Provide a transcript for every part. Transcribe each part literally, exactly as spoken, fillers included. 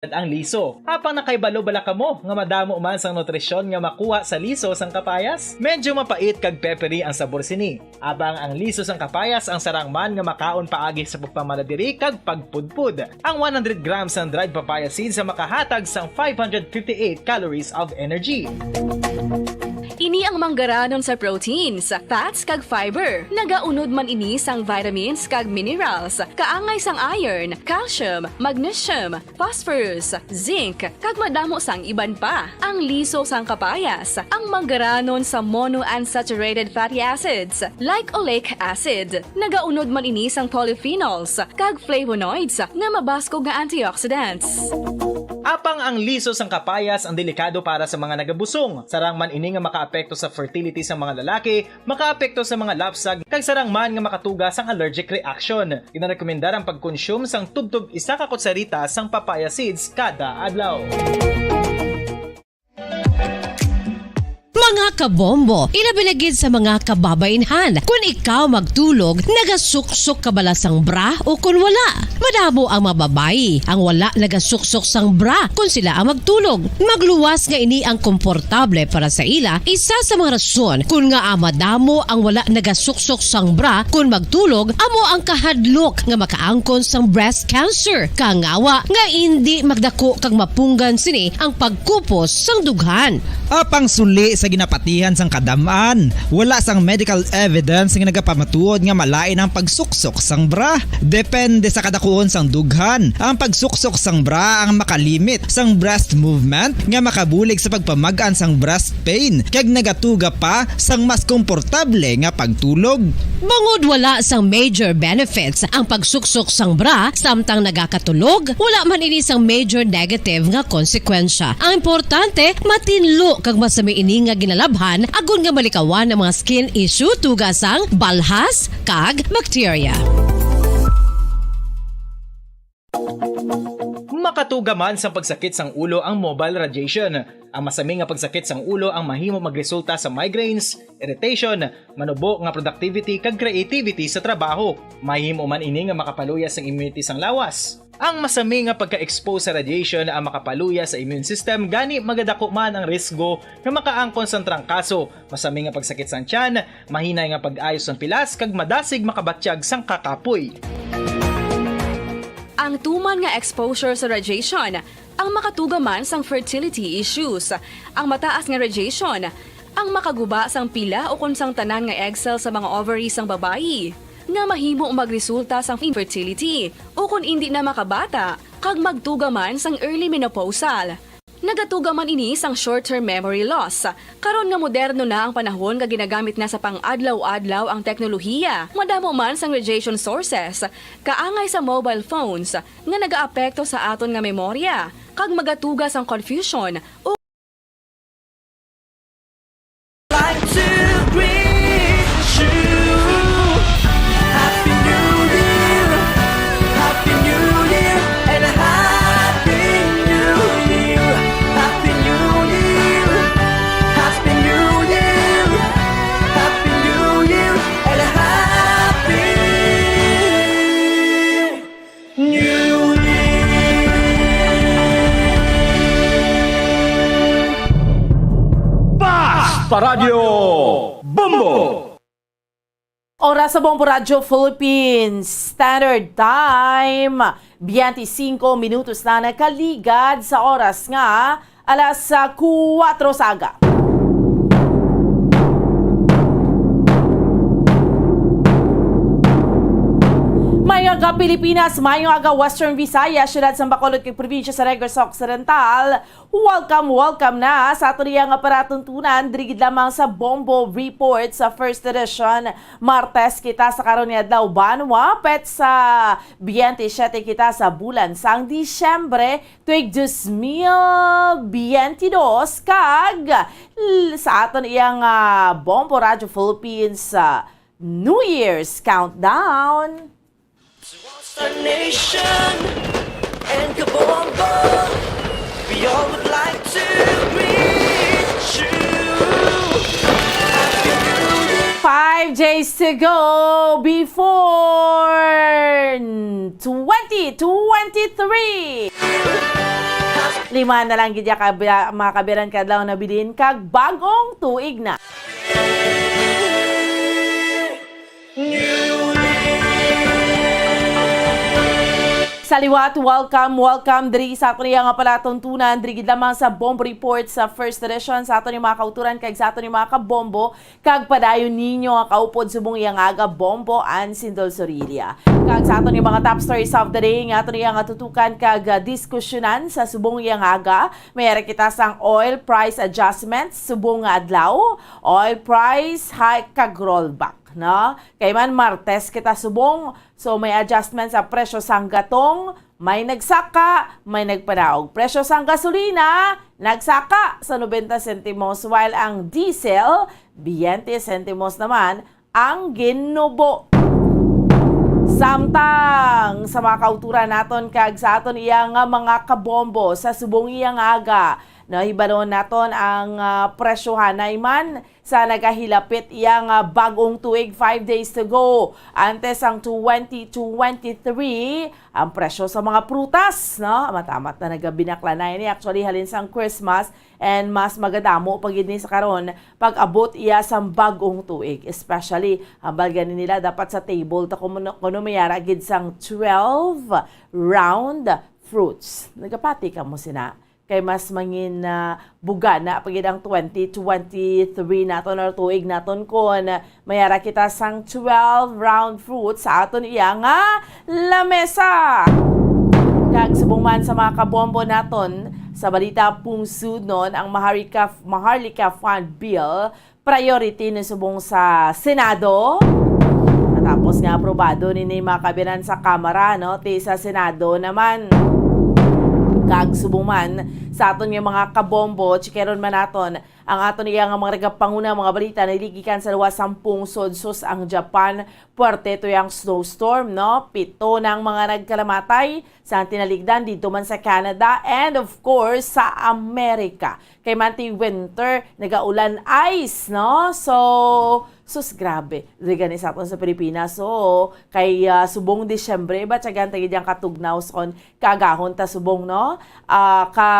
ang liso. Apang nakahibalo bala kamo nga madamo man sang nutrisyon nga makuha sa liso sang kapayas? Medyo mapait kag peppery ang sabor sini. Apang ang liso sang kapayas ang sarang man nga makaon paagi sa pagpamala diri kag pagpudpod. Ang one hundred grams sang dried papaya seeds ang makahatag sang five hundred fifty-eight calories of energy. Ini ang manggaranon sa proteins, fats, kag fiber. Nagaunod man ini sang vitamins kag minerals, kaangay sang iron, calcium, magnesium, phosphorus, zinc, kag madamo sang iban pa. Ang liso sang kapayas, ang manggaranon sa monounsaturated fatty acids, like oleic acid. Nagaunod man ini sang polyphenols kag flavonoids nga mabaskog nga antioxidants. Apang ang liso sang kapayas ang delikado para sa mga nagabusong. Sarang man ini nga makaapekto sa fertility sa mga lalaki, makaapekto sa mga lapsag, kag sarang man nga makatuga sang allergic reaction. Ginarekomendar ang pagkonsume sang tubtob isa ka kutsarita sang papaya seeds kada adlaw. Mga kabombo, ilabi na gid sa mga kababainhan, kun ikaw magtulog, nagasuksok ka bala sang bra o kun wala? Madamo ang mga babayi ang wala nagasuksok sang bra kun sila ang magtulog. Magluwas nga ini ang komportable para sa ila, isa sa mga rason kun ngaa madamo ang wala nagasuksok sang bra kun magtulog amo ang kahadlok nga makaangkon sang breast cancer, kangawa nga indi magdako kag mapunggan sini ang pagkupos sang dughan. Apang suli sa ginapatihan sang kadam-an, wala sang medical evidence nga nagapamatuod nga malain ang pagsuksok sang bra. Depende sa kadakuon sang dughan, ang pagsuksok sang bra ang makalimit sang breast movement nga makabulig sa pagpamag-an sang breast pain kag nagatuga pa sang mas komportable nga pagtulog. Bangod wala sang major benefits ang pagsuksok sang bra samtang nagakatulog, wala man ini sang major negative nga konsekwensya. Ang importante, matinlo kag masami ini nga ginalabhan agod nga malikawan ang mga skin issue tuga sang balhas kag bakterya. Makatuga man sang pagsakit sang ulo ang mobile radiation. Ang masami nga pagsakit sang ulo ang mahimo magresulta sa migraines, irritation, manubo nga productivity kag creativity sa trabaho. Mahimo man ini nga makapaluya sang immunity sang lawas. Ang masami nga pagka-expose sa radiation ang makapaluya sa immune system, gani magadako man ang risgo nga makaangkon sang trangkaso, masami nga pagsakit sang tiyan, mahinay nga pag-ayo sang pilas, kag madasig makabatyag sang kakapoy. Ang tuman nga exposure sa radiation ang makatuga man sang fertility issues. Ang mataas nga radiation ang makaguba sang pila ukon sang tanan nga egg cell sa mga ovary sang babayi, nga mahimo magresulta sang infertility ukon indi na makabata, kag magtuga man sang early menopausal. Nagatuga man ini sang short-term memory loss. Karon nga moderno na ang panahon nga ginagamit na sa pang-adlaw-adlaw ang teknolohiya, madamo man sang radiation sources, kaangay sa mobile phones, nga nagaapekto sa aton nga memorya, kag magatuga sang confusion. Like to greet you. Happy New Year. Happy New Year and a Happy New Year. Happy New Year. Happy New Year. Happy New Year and a Happy New Year. Basta Radyo Bombo! Oras sa Bombo Radyo Philippines Standard Time, twenty-five minutos na nakaligad sa oras nga alas, ah, kuwatro sa aga. Maayong aga, Pilipinas. Maayong aga, Western Visayas, siyudad sang Bacolod kag probinsya sa Negros Occidental. Welcome, welcome na sa aton iya nga paratuntunan diri gid lamang sa Bombo Report sa first edition. Martes kita sa karon nga adlaw, banwa, petsa twenty-seven kita sa bulan sang Disyembre, tuig dos mil biyente dos, kag l-, sa aton iya nga Bombo Radyo Philippines, ah, New Year's Countdown. Sa nation and kabombo, we all would like to greet you. Happy New Year. Five days to go before twenty twenty-three. Lima na lang gid ya, kabya-, mga kabiran, kadlaw na bilin kag bag-ong tuig na. Sa liwat, welcome, welcome diri sa aton iya nga palatuntunan, diri gid lamang sa Bombo Report sa First Edition, sa aton yung mga kauturan kag sa aton yung mga kabombo, kag padayon ninyo nga kaupod subong iya nga aga, Bombo and Sindol Sorilla. Kag sa aton yung mga top stories of the day nga aton iya nga tutukan kag, ah, diskusyonan sa subong iya nga aga, may ara kita sang oil price adjustment subong nga adlaw, oil price hike kag rollback, no? Kay man Martes kita subong, so may adjustment sa presyo sang gatong, may nagsaka, may nagpadaog. Presyo sang gasolina, nagsaka sa nobenta sentimos, while ang diesel, biyente sentimos naman ang ginubo. Samtang sa mga kauturan naton kag sa aton iya nga mga kabombo sa subong iya nga aga, nahibaluon naton ang, ah, presyohanay man sa nagahilapit iya nga bag-ong tuig, five days to go. Antes ang twenty twenty-three, ang presyo sa mga prutas, no? Matamat na nagabinakla na ini. Actually, halin sang Christmas, and mas magadamo pa gid ni sa karon pag-abot iya sang bag-ong tuig. Especially, hambal gani nila dapat sa table ta kuno, kuno may ara gid sang twelve round fruits. Nagapati ka mo sina? Kay mas mangin, ah, bugana pa gid ang twenty twenty-three naton or tuig naton kon may ara kita sang twelve round fruit sa aton iya nga lamesa. Kag subong man sa mga kabombo naton, sa balita pungsudnon, ang Maharlika, Maharlika Fund Bill, priority ni subong sa Senado. Matapos nga aprobado nini, mga kabiran, sa Kamara, no, ti sa Senado naman. Kag subong man sa aton nga mga kabombo, chikeron man naton ang aton iya nga mga nagapanguna mga balita. Niligikan sa luwas sang pungsod, sus, ang Japan, puwerte to yang snowstorm, no? Pito na ang mga nagkalamatay sa tinaligdan dito man sa Canada and, of course, sa America. Kay man ti winter, nagaulan ice, no? So, sus, grabe. Diri gani sa aton sa Pilipinas, so, kay, ah, subong Disyembre, ba, tiyagan ta gid yang katugnaw sa kon kaagahon ta subong, no? Ah, ka,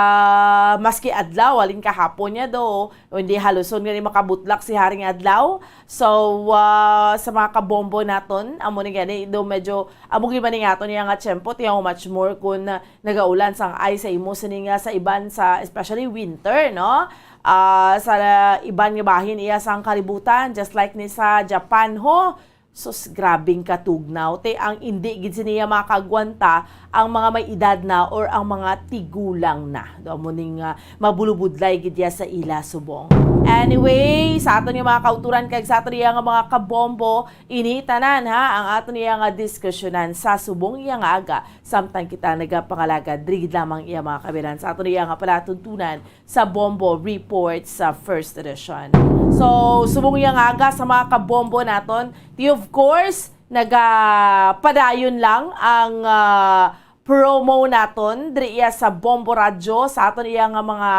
maski adlaw, halin kahapon niya do, hindi haluson gani makabutlak si Haring Adlaw. So, ah, sa mga kabombo naton, amo ni gani, do medyo, amo gid man ni nga aton iya nga tiyempo, tiyaw much more kun nagaulan sang ice sa imo sini nga sa iban sa, especially winter, no? Ah, sa iban nga bahin iya sang kalibutan, just like ni sa Japan, ho. Sus, grabing katugnaw. Te, ang indi gid sini iya makagwanta ang mga may edad na or ang mga tigulang na. Do mo ning, ah, mabulubudlay gid iya sa ila subong. Anyway, sa aton nga mga kauturan kag sa aton iya nga mga kabombo, ini tanan, ha, ang aton iya nga diskusyonan sa subong iya nga aga, samtang kita nagapangalagad diri gid lamang iya mga kabiran sa aton iya nga palatuntunan sa Bombo Report sa First Edition. So, subong iya nga aga sa mga kabombo naton, ti, of course, nagapadayon lang ang, ah, promo naton diri iya sa Bombo Radyo sa aton iya nga mga,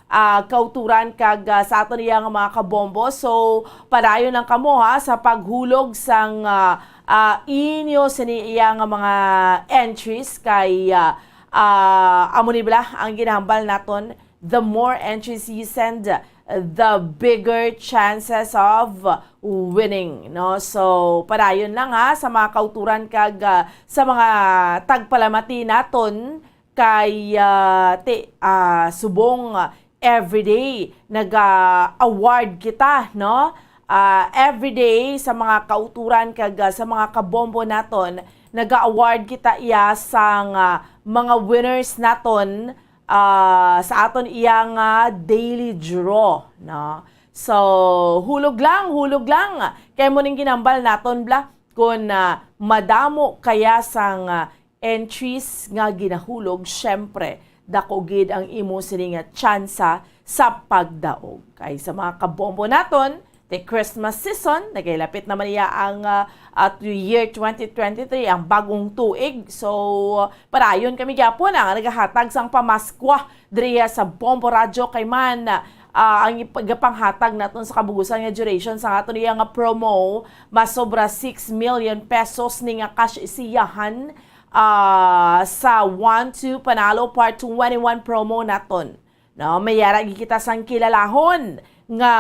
ah, kauturan kag, ah, sa aton iya nga mga kabombo. So, padayon lang kamo, ha, sa paghulog sang, ah, ah, inyo sini iya nga mga entries kay, ah, ah, amo ni bala ang ginahambal naton, the more entries you send, the bigger chances of winning, no? So, padayon lang, ha, sa mga kauturan kag, ah, sa mga tagpalamati naton kay, ah, ti, ah, subong, ah, everyday naga-award kita, no? Ah, everyday sa mga kauturan kag, ah, sa mga kabombo naton, naga-award kita iya sang, ah, mga winners naton, ah, sa aton iya nga daily draw, no? So, hulog lang, hulog lang. Kay mo ning ginambal naton, bla, kung, ah, madamo kaya sang, ah, entries nga ginahulog, syempre, dako gid ang imo sini nga tsansa sa pagdaog. Kay sa mga kabombo naton, the Christmas season, nagailapit naman iya ang, ah, at year twenty twenty-three, ang bagong tuig. So, padayon kami gyapon ang nagahatag sang pamaskwa diriya sa Bombo Radyo kay man, ah, ang ipagpanghatag naton sa kabugusan nga duration sa aton iya nga promo, masobra six million pesos ni nga cash siyahan, ah, sa One Two Panalo Part twenty-one promo naton. No, may ara gid kita sang kilalahon nga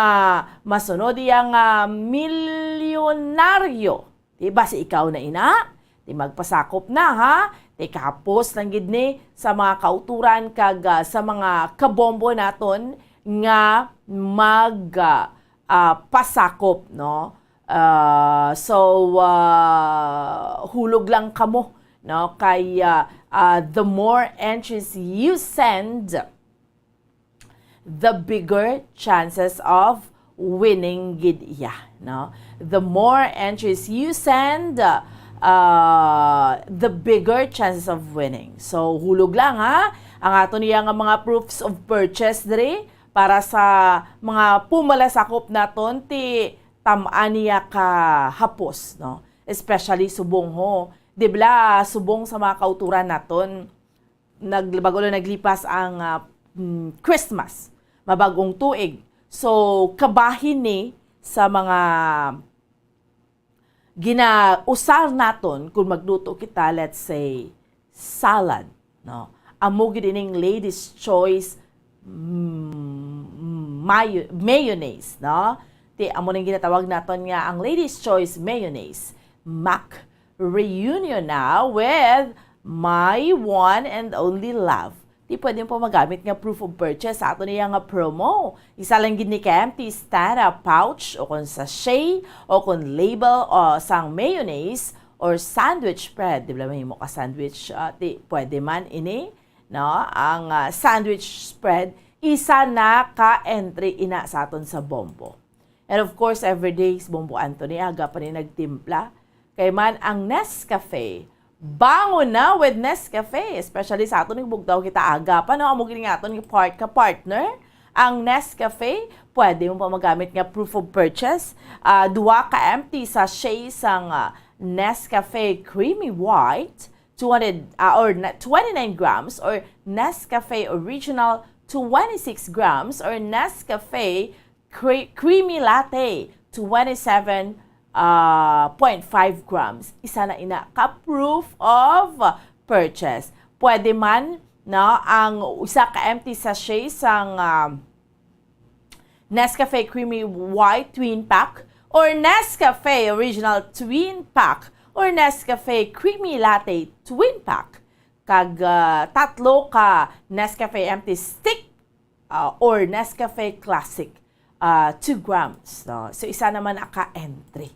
masunod iya nga milyonaryo. Di ba si ikaw na ina? Di magpasakop na, ha? Di kahapos lang gid ni sa mga kauturan kag, ah, sa mga kabombo naton nga mag, ah, ah, pasakop, no? Ah, so, ah, hulog lang kamo, no? Kay, ah, ah, the more entries you send, the bigger chances of winning gid iya, no? The more entries you send, uh, the bigger chances of winning. So, hulog lang, ha. Ang aton iya nga mga proofs of purchase diri para sa mga pumalasakop naton ti tam-an niya ka hapos, no? Especially subong ho. Di bala, subong sa mga kauturan naton, nag-, bago lang naglipas ang, ah, mm, Christmas, mabag-ong tuig. So, kabahin ni sa mga ginausar naton kung magluto kita, let's say, salad, no? Amo gid ining Ladies Choice, mm, mayo-, mayonnaise, no? Ti, amo nang ginatawag naton nga ang Ladies Choice Mayonnaise. Mac reunion na with my one and only love. Ti pwede mo pa magamit nga proof of purchase sa aton iya nga promo. Isa lang gid ni ka empty stand-up pouch o kon sachet o kon label o sang mayonnaise or sandwich spread. Di ba mahimo ka sandwich? Ah, ti pwede man ini, no? Ang, ah, sandwich spread, isa na ka entry ina sa aton sa Bombo. And of course, every day, si Bombo Anthony, aga pa ni nagtimpla. Kay man ang Nescafe, bangon na with Nescafe. Especially sa aton, nagbugtaw kita aga pa, no? Amo gid nga aton nga part ka partner. Ang Nescafe, pwede mo pa magamit nga proof of purchase. Ah, duha ka empty sachet sang, ah, Nescafe Creamy White, two hundred, ah, or na, twenty-nine grams, or Nescafe Original, twenty-six grams, or Nescafe cre-, creamy latte, twenty-seven, ah, point five grams. Isa na ina ka proof of purchase. Pwede man, no, ang usa ka empty sachet sang, ah, Nescafe Creamy White Twin Pack or Nescafe Original Twin Pack or Nescafe Creamy Latte Twin Pack, kag, ah, tatlo ka Nescafe Empty Stick ah, or Nescafe Classic, ah, two grams, no? So, isa naman na ka entry.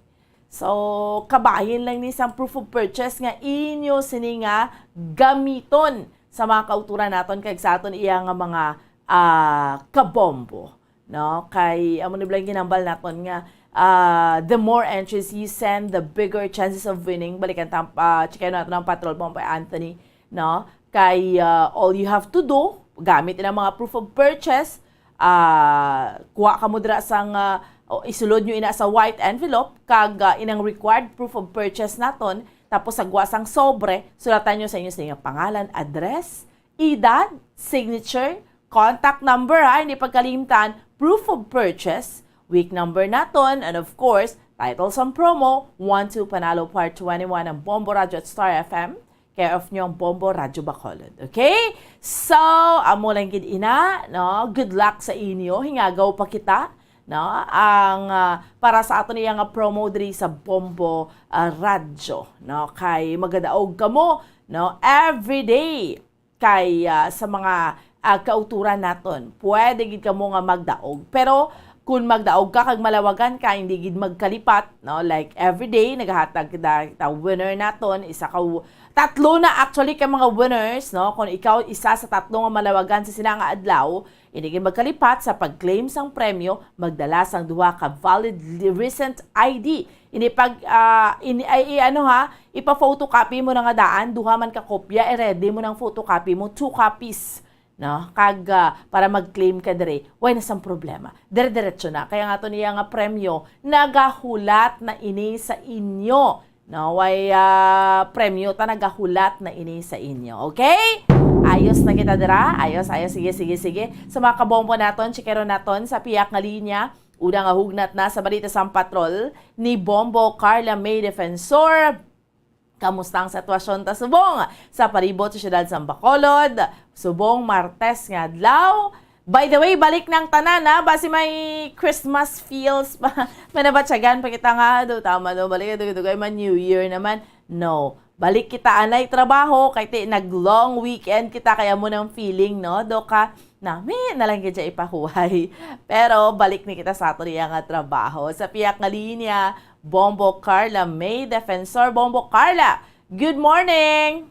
So, kabahin lang ni sang proof of purchase nga inyo sini nga gamiton sa mga kauturan naton kag sa aton iya nga mga, ah, kabombo, no? Kay amo ni bala ang ginhambal naton nga, ah, the more entries you send, the bigger chances of winning. Balikan ta, ah, chikayon naton ang Patrol Bombo Anthony, no? Kay, ah, all you have to do, gamit ang mga proof of purchase, ah, kuha kamo dira sang, ah, o, isulod nyo ina sa white envelope, kag, ah, inang required proof of purchase naton, tapos sa gwa sang sobre, sulatan nyo sa inyo sa inyong pangalan, address, edad, signature, contact number, ha, hindi pagkalimtan, proof of purchase, week number naton, and of course, titles and promo, one two Panalo Part twenty-one ng Bombo Radyo at Star F M. Care of nyo ang Bombo Radyo Bacolod. Okay? So, amo lang gid ina, no? Good luck sa inyo. Hingagaw pa kita, no? Ang, ah, para sa aton iya nga promo diri sa Bombo, ah, Radyo, no? Kay magadaog kamo, no? Every day. Kay, ah, sa mga, ah, kauturan naton, pwede gid kamo nga magdaog. Pero, Kun magdaog ka kag malawagan ka, hindi gid magkalipat, no? Like, everyday, nagahatag kita, kita winner naton, isa ka w-, tatlo na actually ka mga winners, no? Kung ikaw isa sa tatlo nga malawagan sa sina nga adlaw, hindi gid magkalipat sa pag-claim sang premyo, magdala sang duha ka valid li-, recent I D. Ini pag, ah, ini, ay, i-, ano ha, ipa-photocopy mo na nga daan, duha man ka kopya, i-ready mo nang photocopy mo, two copies. No? Kag, ah, para mag-claim ka diri, way na sang problema. Dire-diretso na. Kaya nga to niya nga premyo, nagahulat na ini sa inyo. No? Way, ah, premyo ta, nagahulat na ini sa inyo. Okay? Ayos na kita dira. Ayos, ayos. Sige, sige, sige. Sa mga kabombo naton, chikero naton sa piyak nga linya, una nga hugnat na sa balita sang patrol ni Bombo Carla May Defensor. Kamusta ang sitwasyon ta subong sa palibot sa siyudad sang Bacolod? Subong Martes nga adlaw. By the way, balik nang tanan, ha? Basi may Christmas feels pa. May nabatyagan pa kita nga, "Do, tama, no? Balik, dugay-dugay man, New Year naman." No. Balik kita anay trabaho, kay ti, nag-long weekend kita, kaya mo nang feeling, no? Do ka, nami na lang gid siya ipahuway. Pero balik ni kita sa ato niya nga trabaho. Sa piyak nga linya, Bombo Carla May Defensor. Bombo Carla, good morning!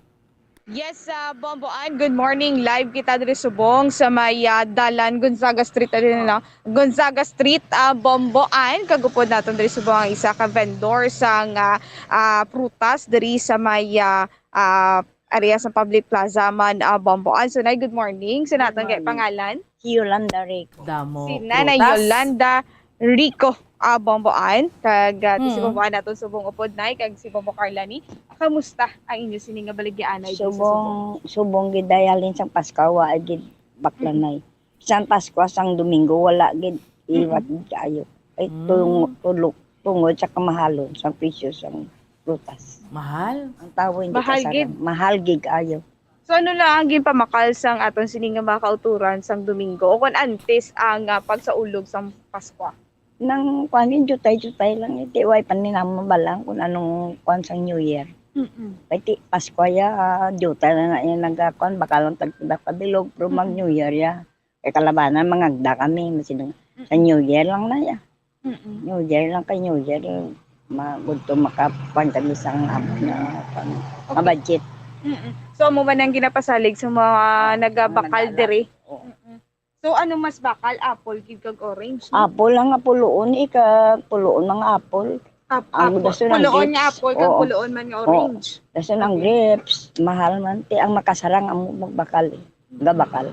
Yes, ah, Bombo Ann, good morning. Live kita diri subong sa may, ah, dalan Gonzaga Street, ano na, Gonzaga Street, ah, Bombo Ann. Kag upod naton diri subong ang isa ka vendor sang, ah, ah, prutas diri sa may, ah, ah, area sa public plaza man, ah, Bombo Ann. So, Nay, good morning. So, naton kay morning. Pangalan? Si Yolanda Rico. Damo. Si Nanay prutas. Yolanda Rico, ah, Bombo Ann. Kag, ah, ti si Hmm. Bombo Ann naton subong upod, Nay, kag si Bombo Carla ni. Kamusta ang inyo sini nga baligya anay diri sa Subong, subong gid ay halin sang Pasko, wa gid bakla, Mm. Nay. Sang Pasko, sang Domingo, wala gid. Iwat Mm. gid kaayo. Ay, Mm. tungo-, tulok, tungod sa kamahalon sang presyo sang prutas. Mahal? Ang tawo hindi Mahal kasarang. Gid. Mahal gid kaayo. So, ano lang ang ginpamakal sang aton sini nga mga kauturan sang Domingo o kon antes ang, ah, pagsaulog sang Pasko? Nang kuan, yung jutay-jutay lang, eh. Ti, way pa ni namo mabalang kung anong kuan sang New Year. Mm-mm. Kay ti, Pasko ya, ah, jutay na na yung nagkakuan, baka lang tagpida ka bilog, pero mag Mm-mm. New Year ya. Kay kalabanan, mangagda kami, masinong, sa Mm-mm. New Year lang na ya. Mm-mm. New Year lang kay New Year, eh. Ma-, gudto makakuan kami sang amo na, kuan, Okay. ma-budget. Mm-mm. So, amo man ang ginapasalig sa mga Ah, nagabakal mga nag-aalak. Diri? Oo. Mm-mm. So, ano mas bakal? Apple gid kag orange, no? Apple lang nga puloon, eh, kag puloon mga apple. Ap-, Ang apple. Gusto ng Puloon nga grapes. Apple, kag Oo. Puloon man nga Oo. Orange. Gusto ng Okay. Grapes, mahal man. Ti, ang makasarang amo magbakal, eh. Gabakal.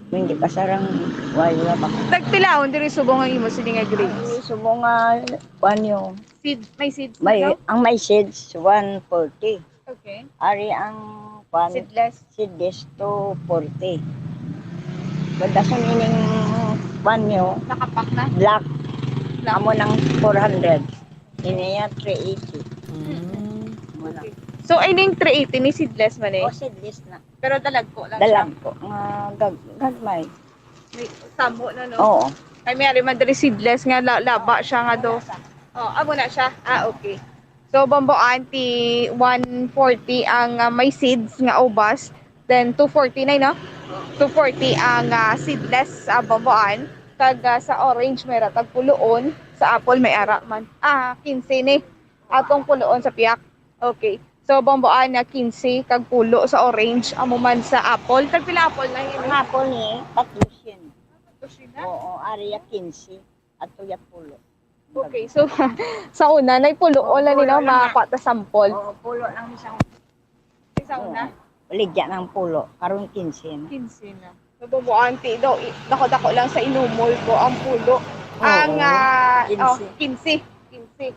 Kung hindi kasarang, wala, wala bakal. Tagpilaon diri subong ang imo sini nga grapes? Ang subong nga, kuan yun. Seed, may seeds na May, daw? Ang may seeds, one forty. Okay. Ari ang, kuan, Seedless. Seedless, two forty. Pagdason ining, kuan nyo, Nakapak na? Black. Black. Amo ng four hundred. Ini ya, three eighty. Mm. Wala. Okay. So, ining three eighty ni seedless man eh? O, seedless na. Pero dalagko lang siya? Dalagko. Nga gag-, gagmay. May samo na, no? Oo. Kay may ari man diri seedless nga la-, laba siya nga do. Wala sa Oh, amo na siya. Ah, okay. So, Bombo Ann, ti one forty ang, ah, may seeds nga ubas. Then, two forty na, no? Two forty ang, ah, seedless, ah, Bombo Ann. Kag, ah, sa orange, may ra tag puloon. Sa apple, may ara man. Ah, quince ni. Atong puloon sa piyak. Okay. So, Bombo Ann, ah, quince kag pulo sa orange. Amo man sa apple. Tagpila apple na yun? Ang apple ni, tatlo siya. Tatlo siya na? Oo, ari ya quince. Ato ya pulo. Okay, so, sa una, nay pulo, Oo, o lang pulo nila, lang na. Makakuha ta sample. Oo, pulo lang isang Sa una? Oo. Baligya ng pulo. Karon, quince na. Quince na. So, Bombo Ann, ti daw, i-, dako-dako lang sa inumol ko ang pulo. Oo, Ang, ah, quince. Oh, quince. Quince.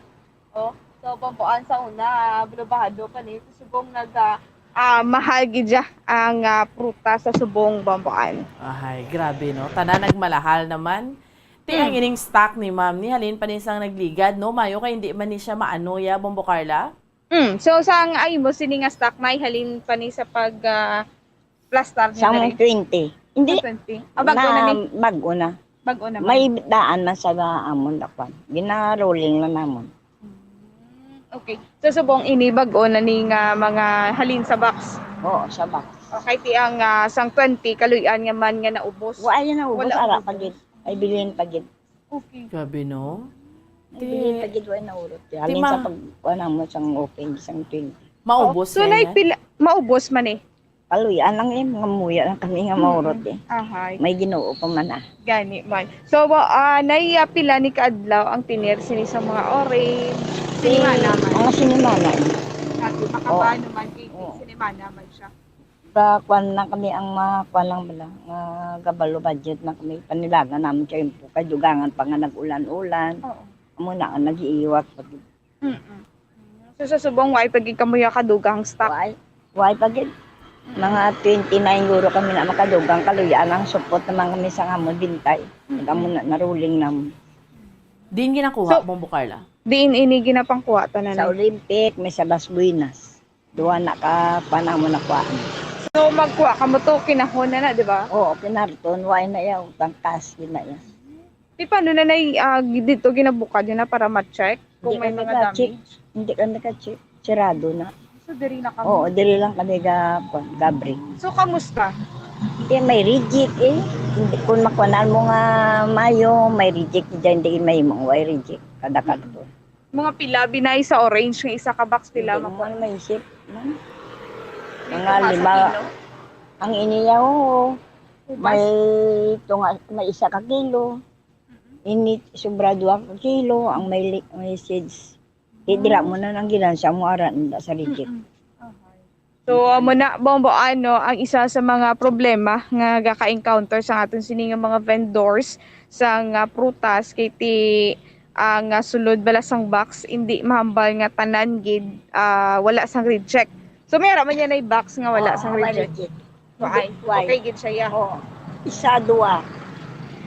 Oh, so, Bombo Ann, sa una, ah, bulubahado pa ni, subong nag, ah, ah, mahal gid siya ang, ah, prutas sa subong, Bombo Ann. Ahay, grabe, no? Tanan nagmalahal naman. Ti, ang Hmm. ining stock ni ma'am ni, halin pa ni sang nagligad, no? Mayo kay hindi man ni siya maano ya, Bombo Carla? Mm. So, sa ang ay mo, sini nga stock, may halin pa ni sa pag, ah, plastar niya Sang na rin? twenty. Hindi. Sa twenty? Ah, bago na ni? Bag-o na. Bago naman. May daan na sa amon, dakwan. Gina-rolling na namon. Mm, okay. So, subong ini, bago na ni nga mga halin sa box? Oo, sa box. Okay, ti ang, ah, sang twenty, kaluy-an nga man nga naubos? Wa, ay, naubos, Wala ara ubos. Pa gid. Ay, bilhin pa gid. Okay. Grabe, no? Ay, Ti-, bilhin pa gid, wa, naurot. Ti Halin ma- sa pag, wa, namon sang open, sang twenty. Maubos Oh, so, na like, yan? Pila, maubos man eh? Kaluy-an lang eh, mga muya lang kami nga Mm. maurot eh. Ahay. May Ginoo pa man ah. Gani man. So, wa-, ah, naiya pila ni kaadlaw ang tener sini sa mga orange? Sinimana man. Mga sinimana eh. Sabi, makabano Oo. Man, kay Oo. Sinimana man siya. Ga-, kuan lang kami ang mga kuan lang bala, nga gabalo budget na kami, panilagan namin sa impo, kay dugangan pa nga nag-ulan-ulan. Oo. Amo na ang nag-iiwat pa gid. Mm-mm. So, sa subong, wa pa gid kamo ya kadugang stock? Wa, wa pa gid. Mm. Mga twenty-nine guro kami na makadugang, kaluy-an ang supot naman kami sa amon bintay. Mm-mm. Nag-amo na, naruling naman. Diin ginakuha, So, Bombo Carla? Diin ini ginapangkuha tanan Sa eh? Olympic, may sa Las Buenas. Duha na ka panahon na kuhaan. So, magkuha ka mo to, kinahon na na, di ba? Oo, kinarton, why na iya, utang cash, yun na iya. Di paano na na, ah, dito ginabukad yun na para ma-check kung Hindi may kami mga ka-check. damage? Hindi kami ka-check. Sirado na. So, diri na kamo? Oo, diri lang kami ga-, kuwan, gabri. So, kamusta? Di, may reject eh. Hindi, kung makuanan mo nga mayo, may reject dyan, hindi may mong way reject. Kada karton. Mga pila, binay sa orange nga isa ka box, pila Hindi mo makuha? man maisip, man. May Mga tunga sa lima, kilo? ang iniyaw, Ubas? may tunga, may isa ka kilo. Mm-mm. Ini, sobra dua ka kilo, ang may li-, may seeds. Di, dira mo na nang ginansya mo, ara na sa reject. Mm-mm. Okay. So, amo na, Bombo, ano, ang isa sa mga problema nga gaka-encounter sa aton sini nga mga vendors sa nga prutas, kay ti, ah, nga sulod bala sang box, hindi mahambal nga tanan gid, ah, wala sang reject. So, may ara man yan ay box nga wala Oo, sang wala reject. reject. Why? Why? Okay gid siya, ya. Oo. Isa, dua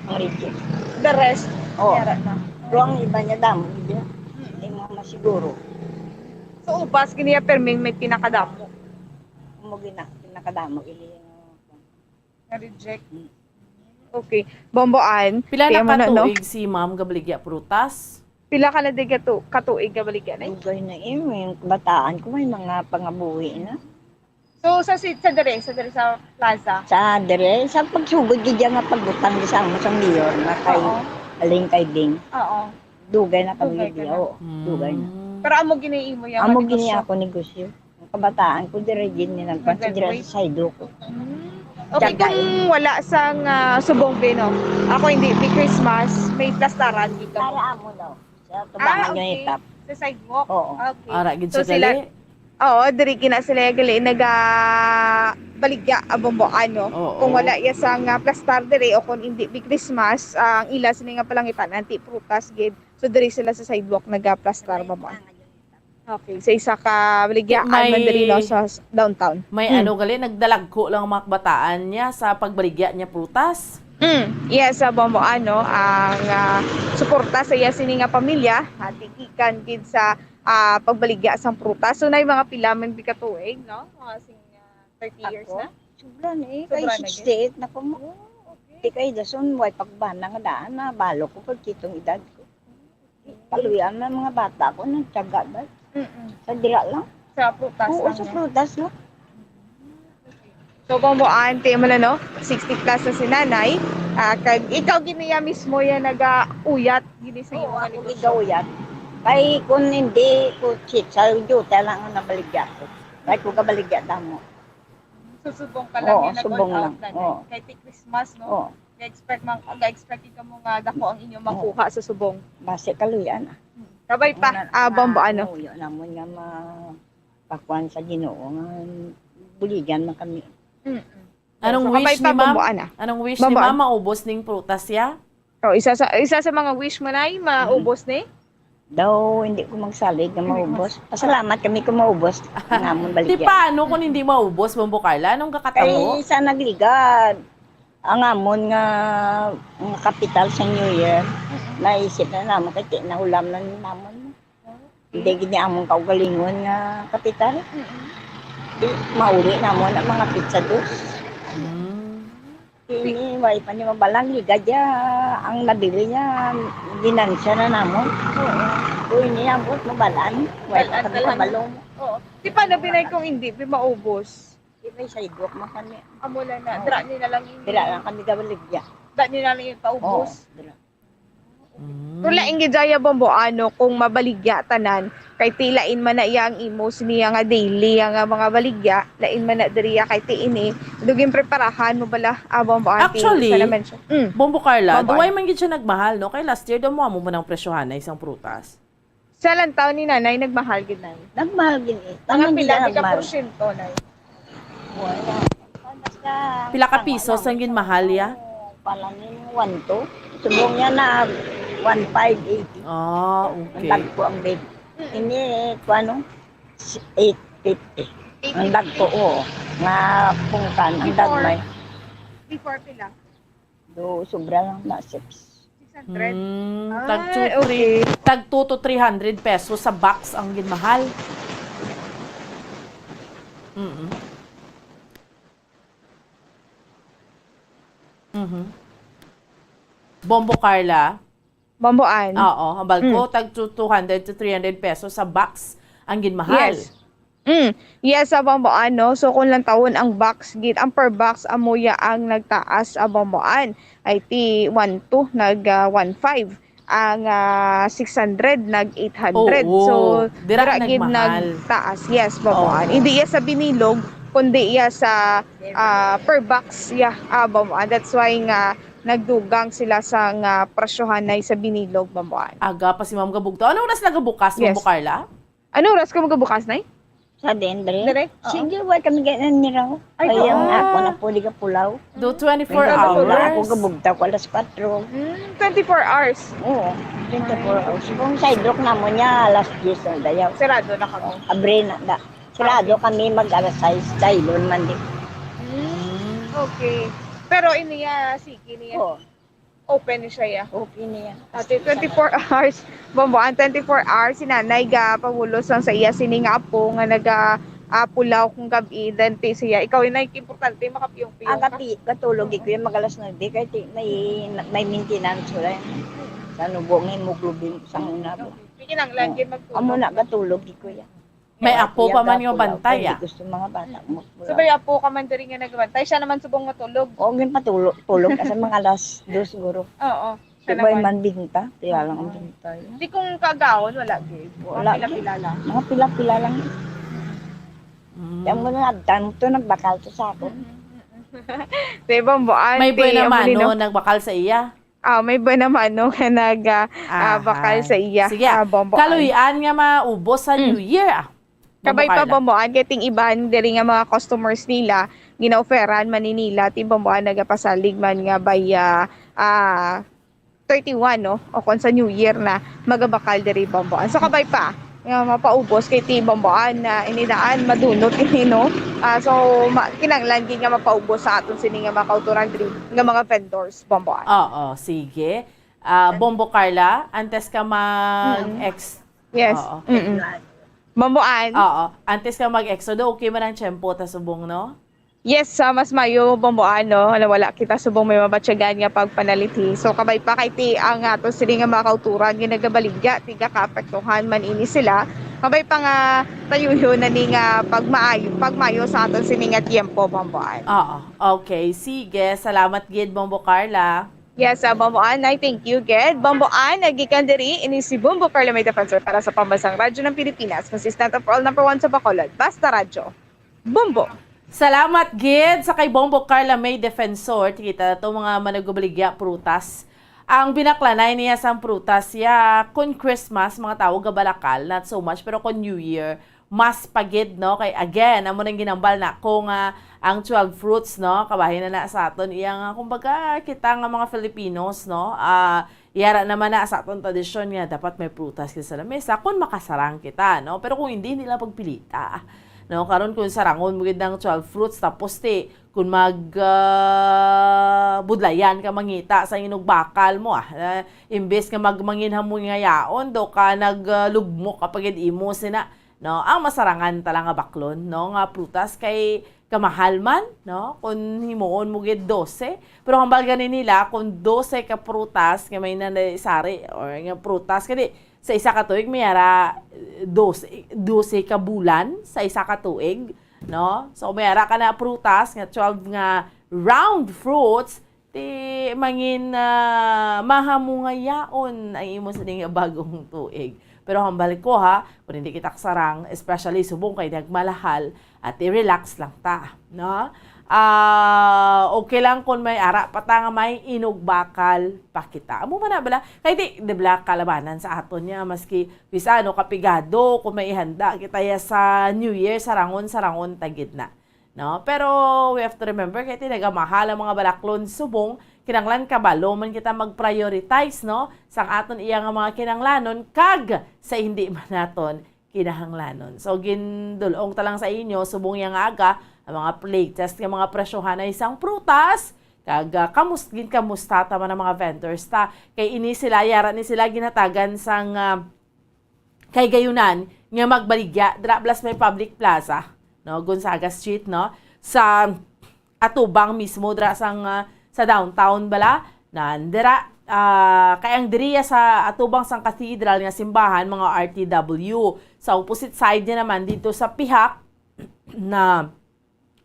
ang reject. The rest, Oo. may ara na. Pero ang iba niya damo, hindi na. Mm. Hindi mo masiguro. So, ubas, gini ya, perming may pinakadamo. Mo gina-, pinakadamo, ili yung Nga reject. Mm. Okay. Bombo Ann, Pila kaya na mo na, no? katuig si Ma'am gabaligya prutas? Pila ka na di katu-, katuig gabaligya na? Dugay na, eh, yung kabataan ko may mga pangabuhi na. So, sa si-, sa dere, sa dere sa plaza? Sa dere, sa pagsugod gid nga pagbutang di sa amo sa mayor na kay Oo. Aling kay Ding. Oo. Dugay na kami Dugay ka gid, na. oo. Dugay na. Mm. Pero amo gini imo yang Amo negosyo? gini ako negosyo. Ang kabataan ko, diri gid ni nagpasok diri Nag-graduate? sa sidewalk. Mm. Okay, Tiyaga kung ini. wala sang, ah, subong, Bino, ako hindi, di Christmas, may plastaran dito. Para amo daw. Sa Ah, tubangan yung okay. itap. Sa sidewalk? Oo. Okay. Ara gid So, sa sila, gali? Oo, diri gina sila gali naga baligya abombo ano. Oo. Kung wala iya sang, ah, plastar diri o kung hindi bi Christmas, ah, ang ila sini nga palangitan anti prutas gid. So diri sila sa sidewalk nagaplastar, May babo. tubangan yung itap. Okay, sa isa ka baligya May man diri, no, sa s-, downtown. May Hmm. ano gali, nagdalagko lang ang mga kabataan niya sa pagbaligya niya prutas. Mm, yes, sa Bombo, ano, ang, ah, suporta sa iya sini nga pamilya, ah, gikan gid sa, ah, pagbaligya sang prutas. So, nay mga pila man bi ka tuig, no? Mga sing, ah, thirty years Ako? na? Sobra na eh. Sobra Kay na gid? sixty-eight na ko mo. Oh, okay. Di kay dason, way pagbana nga daan na. Balo ko pag kitong edad ko. Kaluyan na mga bata ko, nagtiyaga ba? Mm-mm. Sa dira lang. Sa prutas Oo, lang, sa no? prutas lang. So, kung mo, auntie mo na, no? Sixty plus na si nanay. Ah, kag ikaw gini ya mismo ya nagauyat gini sa Oo, imo nga ako negosyo? gigauyat. Kay kung hindi ko check, sa yuta lang ang nabaligya ko. Kay ko kabaligya damo. So, subong ka lang Oo, yung subong nag-all out lang. na, no? Oo. Kay ti Christmas, no? Oo. Ga-expect man, ga-expect ka mo nga dako ang inyong Oo. makuha sa subong. Basi kaluyan, ah. Hmm. Kabay pa, Una, ah, Bombo, ah, ano? Uyo namon nga ma-, pakuan sa Ginoo nga buligan man kami. Mm-mm. Anong So, wish kabay ni pa, ma'am? Bombo, ana. Anong wish ni Bombo, ma'am? ana. Maubos ning prutas ya? Oh, isa sa, isa sa mga wish mo, nay, Mm. maubos ni? Daw, hindi ko magsalig nga Hindi ko maubos. mas- Pasalamat kami kung maubos ang amon Di baligya. paano kung hindi maubos, Bombo Carla? Anong kakatabo? Ay, sa nagligad. Ang amon nga, nga kapital sa New Year, Mm-mm. naisip na namon kay ti-, nahulam na ni namon. Oh, Hindi okay. gid ni amon kaugalingon nga kapital. Mm-mm. Di, mauli namon ang mga pizza dos. Mm. Ini, way pa ni mabalang, ligad ya ang nabili niya, ginansya na namon. Oo. Kung ini, ambot, mabalaan. Way pa Balaan kami pa lang. kabalo. Oo. Di pa nabinay kung hindi, di maubos. Di may sidewalk man kami. Amo lang na. Oo. Dira ni na lang ini. Dira lang kami gabaligya. Dira ni na lang yung paubos. Oo, dira. Mm. Pero lain gid ya, Bombo, ano, kung mabaligya tanan, kay ti lain man na iya ang imo siniya nga daily nga mga baligya, lain man na diri ya kay ti ini, dugin preparahan mo bala, ah, Bombo, ate, Actually, sa naman siya. Mm. Bombo Carla, Bombo, duway ano? man gid siya nagmahal, no? Kay last year daw mo amo man ang presyohan na isang prutas. Sa lantaw ni nanay, nagmahal gid na. Nagmahal gid eh. Mga Tanan pila gid di ka nagmahal. porsyento, nay? Wala. Basta Pila ka ang pisos ano, ang ginmahal, ya? Pala ni one two. Subong niya na one five eighty. Ah, Ang okay. dagko ang bed. Mm. Ini, kuano, eight fifty. Ang Eight fifty. dagko, oo. Nga pungkan, ang Before, dagmay. before pila? Do, sobra lang na, six. Six hundred? Hmm, Ay, tag two, three, okay. tag two to three hundred pesos sa box ang ginmahal. Mm-mm. Mhm. Bombo Carla. Bomboan. Oo, hambal ko, Mm. tag two hundred to three hundred pesos sa box ang ginmahal. Yes. Mm. Yes, sa Bomboan, no? So, kung lantawon ang box, gid, ang per box, amo ya ang nagtaas sa Bomboan. Ay, ti one two, nag, ah, one five. Ang, ah, six hundred, nag eight hundred. Oo. So, Dira dira gid nagmahal. nagtaas. Yes, Bomboan. Oo. Hindi ya sa binilog, kundi ya sa, ah, per box ya, ah, Bomboan. That's why nga nagdugang sila sa nga presyohan na sa binilog, Bomboan. Aga pa si Ma'am Gabugto. Ano oras nagabukas, Ma'am Yes. Carla? Ano oras ka magabukas, Nay? Sa din, dre? Dire? Oo. Sige, wala kami ganyan ni Raw. Ay, Ay, ang ah. ako na po, di ka pulaw. Do twenty-four May hours. Ako gabugta ko alas kwatro. Mm, twenty-four hours. Oo, twenty-four hours. Kung sidewalk na mo niya, alas diyes na dayaw. Sarado na kamo. Abre na da. Sarado kami mag alas sais, daylon man di. Mm, okay. Pero ini ya, sige niya. Oo, Open ni siya ya. okay niya. Ate, twenty-four hours. Bomboan, twenty-four hours. Si nanay ga pabulos lang sa iya sini nga apo nga naga ah, pulaw kung gabi. Then, ti siya, ikaw yung importante, makapiyong-piyong Ang ka. gabi, katulog ko yung mag alas nuebe, kay ti, may, may maintenance ko rin. Sa nubo nga hemoglobin ko sa una. Kinanglan gid magtulog. Amo na, katulog ko yan. May Kaya apo ako pa yung man nga gapulaw, bantay, kay ah. Di gusto mga bata mo. So, may apo ka man diri nga nagbantay. Siya naman subong matulog. Oo, yung patulog, tulog ka sa mga alas dos siguro. Oo. Siya Di ba yung naman. man binta? Kaya lang ang binta yun. Di kung kagaon, wala gid. Wala Pila-pila lang. Mga pila-pila lang. Mm. Kaya mo na nagtan to, nagbakal to sa ako. Di ba, Bomboan? May Ti, buena amo ni, mano no? Nagbakal sa iya. Ah, may buena mano nga nag, ah, ah, bakal Ahay. Sa iya. Sige, Ah, Bomboan. Kaluy-an nga maubos sa Mm. New Year, ah. Kabay Bombo pa, Carla. Bomboan, kay ting iban diri nga mga customers nila, ginaoferan man ni nila, ti Bomboan nagapasalig man nga by, ah, ah, thirty-one, no? O kung sa New Year na, magabakal diri, Bomboan. So, kabay pa, nga mapaubos kay ti Bomboan na inidaan, madunot ini, no? Ah, so, ma-, kinanglan gid nga mapaubos sa aton sini nga mga kauturan diri, nga mga vendors, Bomboan. Oo, sige. Ah, Bombo Carla, antes ka mag-ex... Yes. Oo. Mm-mm. Bomboan. Oo, antes ka mag-exodo, okay man ang tiyempo ta subong, no? Yes, sa mas mayo, Bomboan, no? Wala kita subong may mabatyagan nga pagpanalithi. So, kabay pa kay ti ang ato sini nga mga kauturan nga nagabaligya, tiga kaapektuhan man ini sila. Kabay pa nga tayuyo na ni nga pagmaayo, pagmayo sa aton sini nga tiyempo, Bomboan. Oo, okay. Sige, salamat gid, Bombo Carla. Yes, uh, Bomboan, I thank you, gid. Bomboan, nagikan diri, ini si Bombo Carla May Defensor para sa Pambansang Radyo ng Pilipinas, consistent of all number one sa Bacolod. Basta Radyo. Bombo! Salamat gid sa kay Bombo Carla May Defensor. Kita to mga managabaligya prutas. Ang binaklanay niya sang prutas ya, kun Christmas, mga tawo gabalakal, not so much, pero kun New Year, mas pagid, no? Kay again, amo nang ginambal na ko nga ang twelve fruits, no? Kabahin na na sa aton iya nga, kumbaga, kita nga mga Filipinos, no? Ah, yara naman na sa aton tradisyon nga dapat may prutas kita sa lamesa kung makasarang kita, no? Pero kung hindi, hindi lang pagpilita, no? Karon kung sarangon mo gid ang twelve fruits, tapos ti, kung mag, ah, budlayan ka mangita sa inugbakal mo, ah, na imbes nga magmangin hamon nga yaon, do ka nag, ah, lugmok ka pa gid imo sina, no? Ang masarangan tala nga baklon, no? Nga prutas kay kamahal man, no? Kung himuon mo gid dose, pero hambal gani nila kung dose ka prutas nga may nanay sari or nga prutas kadi sa isa ka tuig may ara, eh, dose, dose ka bulan sa isa ka tuig, no? So may ara ka na prutas nga twelve nga round fruits, ti mangin, ah, mahamungayaon ang imo sa ning bagong tuig. Pero hambal ko ha, kung hindi kita kasarang, especially subong kay nagmalahal, at i-relax lang ta, no? Ah, okay lang kung may ara pa ta nga may inugbakal pa kita. Amo man na bala, kay di, di bala kalabanan sa aton niya, maski bisa, ano, kapigado, kung may ihanda kita ya sa New Year, sarangon-sarangon ta gid na. No? Pero we have to remember, kay ti nagamahal ang mga balaklon subong, kinanglan kabalo man kita mag-prioritize, no? Sang aton iya nga mga kinanglanon, kag sa hindi man naton kinahanglanon. So, gindulong ta lang sa inyo, subong yang aga, ang mga latest nga mga presyohan ay isang prutas, kag, ah, kamus-, ginkamusta ta man ang mga vendors ta. Kay ini sila, yara ni sila ginatagan sang, ah, kay gayunan nga magbaligya, dira blas may public plaza. no, Gonzaga Street, no, sa atubang mismo dira sang, ah, sa downtown bala, nandira, ah, kay ang diriya sa atubang sang cathedral nga simbahan, mga R T W. Sa opposite side niya naman, dito sa pihak na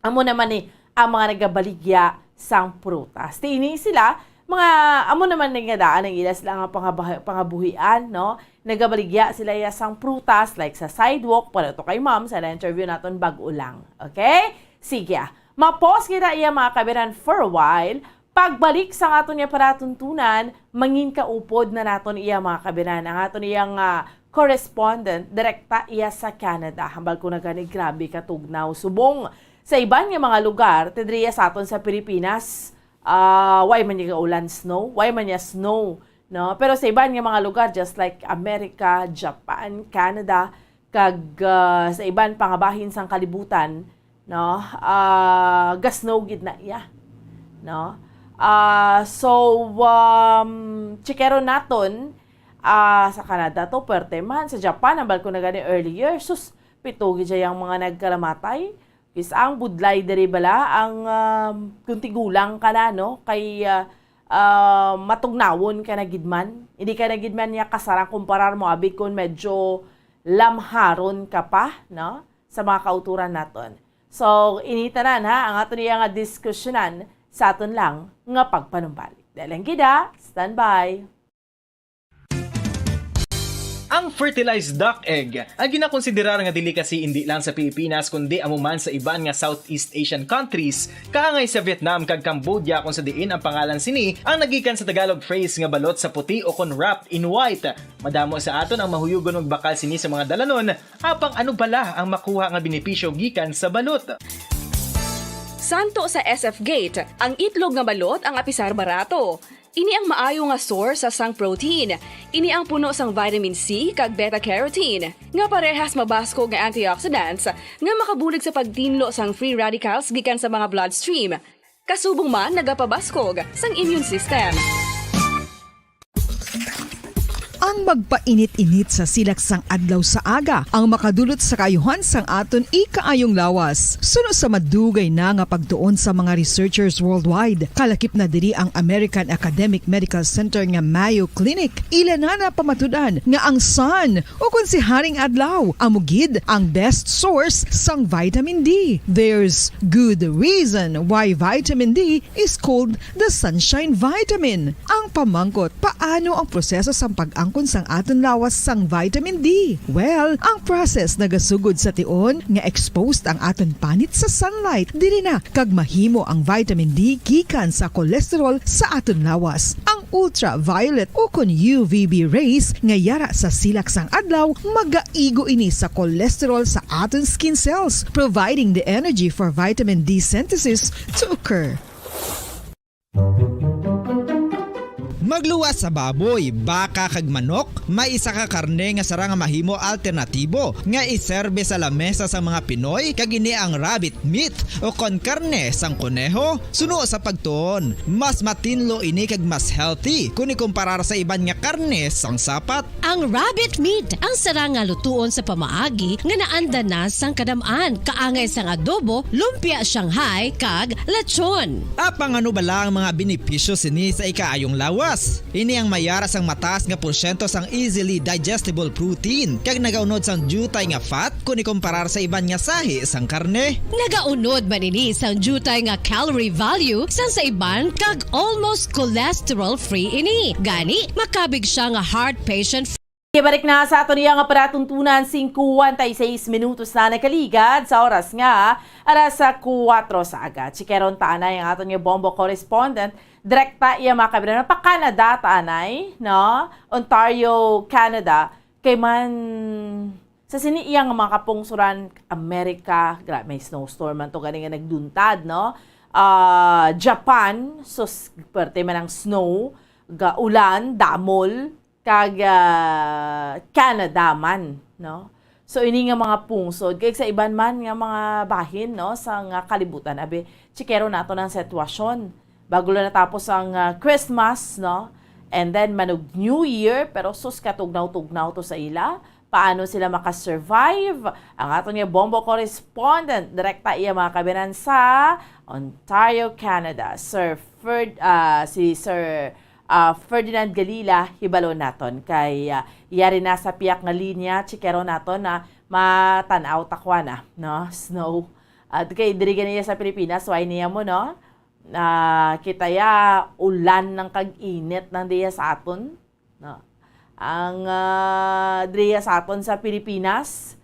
amo naman ni ang mga nagabaligya sang prutas. Ti ini sila, mga amo naman ni nga daan ang ila sila nga pangabah-, pangabuhian, no? Nagabaligya sila iya sang prutas, like sa sidewalk, para to kay ma'am, sa na-interview naton bag-o lang. Okay? Sige, ah. Ma-pause kita iya, mga kabiran, for a while. Pagbalik sa aton nga palatuntunan, mangin kaupod na naton iya, mga kabiran, ang aton iyang, ah, correspondent, direkta iya sa Canada. Hambal ko na gani, grabe katugnaw. Subong sa iban nga mga lugar, tedriya sa aton sa Pilipinas, ah, way man niya ulan, snow, way man niya snow, no? Pero sa iban nga mga lugar, just like America, Japan, Canada, kag, ah, sa iban pa nga bahin sang kalibutan, no? Ah, ga-snow gid na iya, no? Ah, so, um, chikeron naton, ah, sa Canada to, pwerte man. Sa Japan, hambal ko na gani earlier, sus, pito gid siya ang mga nagkalamatay. Is ang budlay diri bala, ang, um, kung tigulang ka na, no? Kay, ah, ah, matugnawon ka na gid man. Hindi ka na gid man niya kasarang kumparar mo, abi, kung medyo lamharon ka pa, no? Sa mga kauturan naton. So, ini tanan, ha, ang aton iya nga diskusyonan sa aton lang nga pagpanumbalik. Dahil lang gid, ha, standby. Ang fertilized duck egg, ang ginakonsiderar nga delicacy indi lang sa Pilipinas kundi amo man sa iban nga Southeast Asian countries, kaangay sa Vietnam kag Cambodia, kung sa diin ang pangalan sini ang nagikan sa Tagalog phrase nga balot sa puti o kon wrapped in white. Madamo sa aton ang mahuyugon magbakal sini sa mga dalanon, apang ano bala ang makuha nga benepisyo gikan sa balot? Santo sa S F Gate, ang itlog nga balot ang apisar barato. Ini ang maayo nga source sang protein. Ini ang puno sang vitamin C kag beta-carotene, nga parehas mabaskog nga antioxidants nga makabulig sa pagtinlo sang free radicals gikan sa mga bloodstream. Kasubong man nagapabaskog sang immune system. Ang magpainit-init sa silak sang adlaw sa aga ang makadulot sa kaayuhan sang aton ikaayong lawas. Suno sa madugay na nga pagtuon sa mga researchers worldwide, kalakip na diri ang American Academic Medical Center nga Mayo Clinic. Ila na napamatud-an nga ang sun, o kon si Haring Adlaw, amo gid ang best source sang vitamin D. There's good reason why vitamin D is called the sunshine vitamin. Ang pamangkot, paano ang proseso sang pag-angkon sang aton lawas sang vitamin D? Well, ang process nagasugod sa tion nga exposed ang aton panit sa sunlight, diri na kag mahimo ang vitamin D gikan sa cholesterol sa aton lawas. Ang ultraviolet o kon U V B rays nga yara sa silak sang adlaw magaigo ini sa cholesterol sa aton skin cells, providing the energy for vitamin D synthesis to occur. Magluwas sa baboy, baka kag manok, may isa ka karne nga sarang nga mahimo alternatibo nga iserbe sa lamesa sang mga Pinoy, kag ini ang rabbit meat o kon karne sang koneho. Suno sa pagtuon, mas matinlo ini kag mas healthy kon ikumparar sa iban nga karne sang sapat. Ang rabbit meat ang sarang nga lutuon sa pamaagi nga naanda na sang kadam-an, kaangay sang adobo, lumpia Shanghai, kag lechon. Apang ano bala ang mga benepisyo sini sa ikaayong lawas? Ini ang mayara sang mataas nga porsyento sang easily digestible protein kag nagaunod sang diutay nga fat kon ikumparar sa iban nga sahi sang karne. Nagaunod man ini sang diutay nga calorie value sang sa iban kag almost cholesterol-free ini. Gani, makabig sia nga heart patient Ibalik na sa aton iya nga palatuntunan, singkwenta y seis minutos na nakaligad sa oras nga alas kuwatro sa aga. Chikeron ta anay ang aton nga bombo correspondent, direkta iya, mga kabiran, pa Canada ta anay, no? Ontario, Canada. Kay man, sa sini iya nga mga kapungsuran, Amerika, gra-, may snowstorm man to gani nga nagduntad, no? Ah, Japan, sus, perte man ang snow, ga ulan, damol, kag, ah, Canada man, no? So, ini nga mga pungsod, kag sa iban man nga mga bahin, no, sa nga kalibutan, abi, chikero nato ang sitwasyon. Bago lang natapos ang, ah, Christmas, no? And then, manug New Year, pero sus, katugnaw-tugnaw to sa ila. paano sila makasurvive. Ang aton nga Bombo correspondent, direkta iya mga kabinan sa Ontario, Canada. Sir Ferd, ah, si Sir, ah, Ferdinand Galila, hibalo naton. Kay, ah, yari na sa piyak nga linya, chikero naton na matan-aw takwa na, no? Snow. At kay diri ganiya sa Pilipinas, why niya mo, no? Ah, kita ya, ulan ng kag-init ng diya sa aton, no? Ang, ah, diri sa aton sa Pilipinas,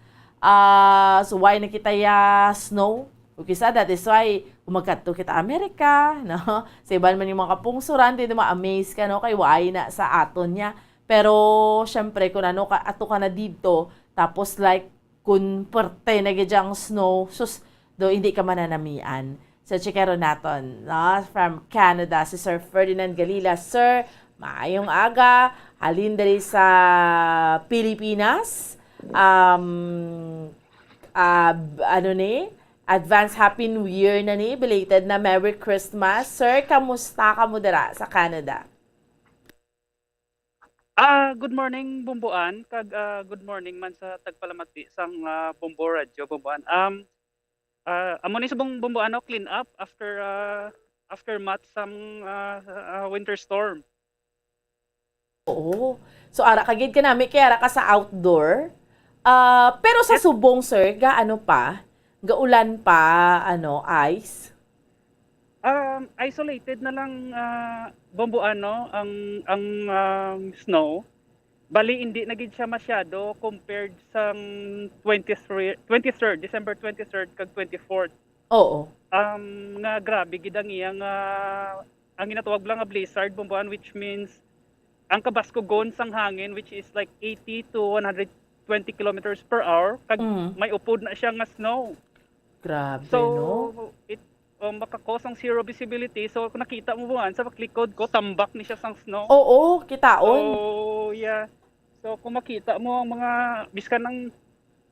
ah, so why na kita ya snow? O kisa, that is why, kung magkadto kita Amerika, no? Sa iban man yung mga kapungsuran, di ma-amaze ka, no? Kay why na sa aton niya. Pero, syempre, kung ano ka, ato ka na dito, tapos, like, kung perte na gid ang snow, sus, do hindi ka mananamian. So, chikero naton, no? From Canada, si Sir Ferdinand Galila. Sir, maayong aga. Halin diri sa Pilipinas. Um, ah, b-, ano ni? Advance Happy New Year na ni. Belated na Merry Christmas. Sir, kamusta ka mo dira sa Canada? Ah, good morning, Bumbuan, kag, ah, good morning man sa tagpalamati sang, ah, Bumbo Radio, Bumbuan. Um, ah, amo ni subong, Bumbuan, no, clean up after, ah, aftermath sang, ah, ah, winter storm. Oo. So, ara ka gid kanami kay ara ka sa outdoor. Ah, pero sa Yes. subong, sir, gaano pa? Gaulan pa, ano, ice? Um, isolated na lang, ah, Bombo, ano, ang, ang, um, snow. Bali, hindi na gid siya masyado compared sang twenty-three, twenty-third, December twenty-third kag twenty-fourth. Oo. Um, nga grabe gid ang iyang, ah, ang ginatawag lang nga blizzard, Bomboan, which means ang kabaskugon sang hangin, which is like eighty to one hundred twenty kilometers per hour, kag Mm. may upod na siya nga snow. Grabe, So, no? it, um, maka-cause ang zero visibility. So, kung nakita mo, Bomboan, sa likod ko, tambak ni siya sang snow. Oo, kitaon. So, yeah. So, kung makita mo ang mga, biskan ang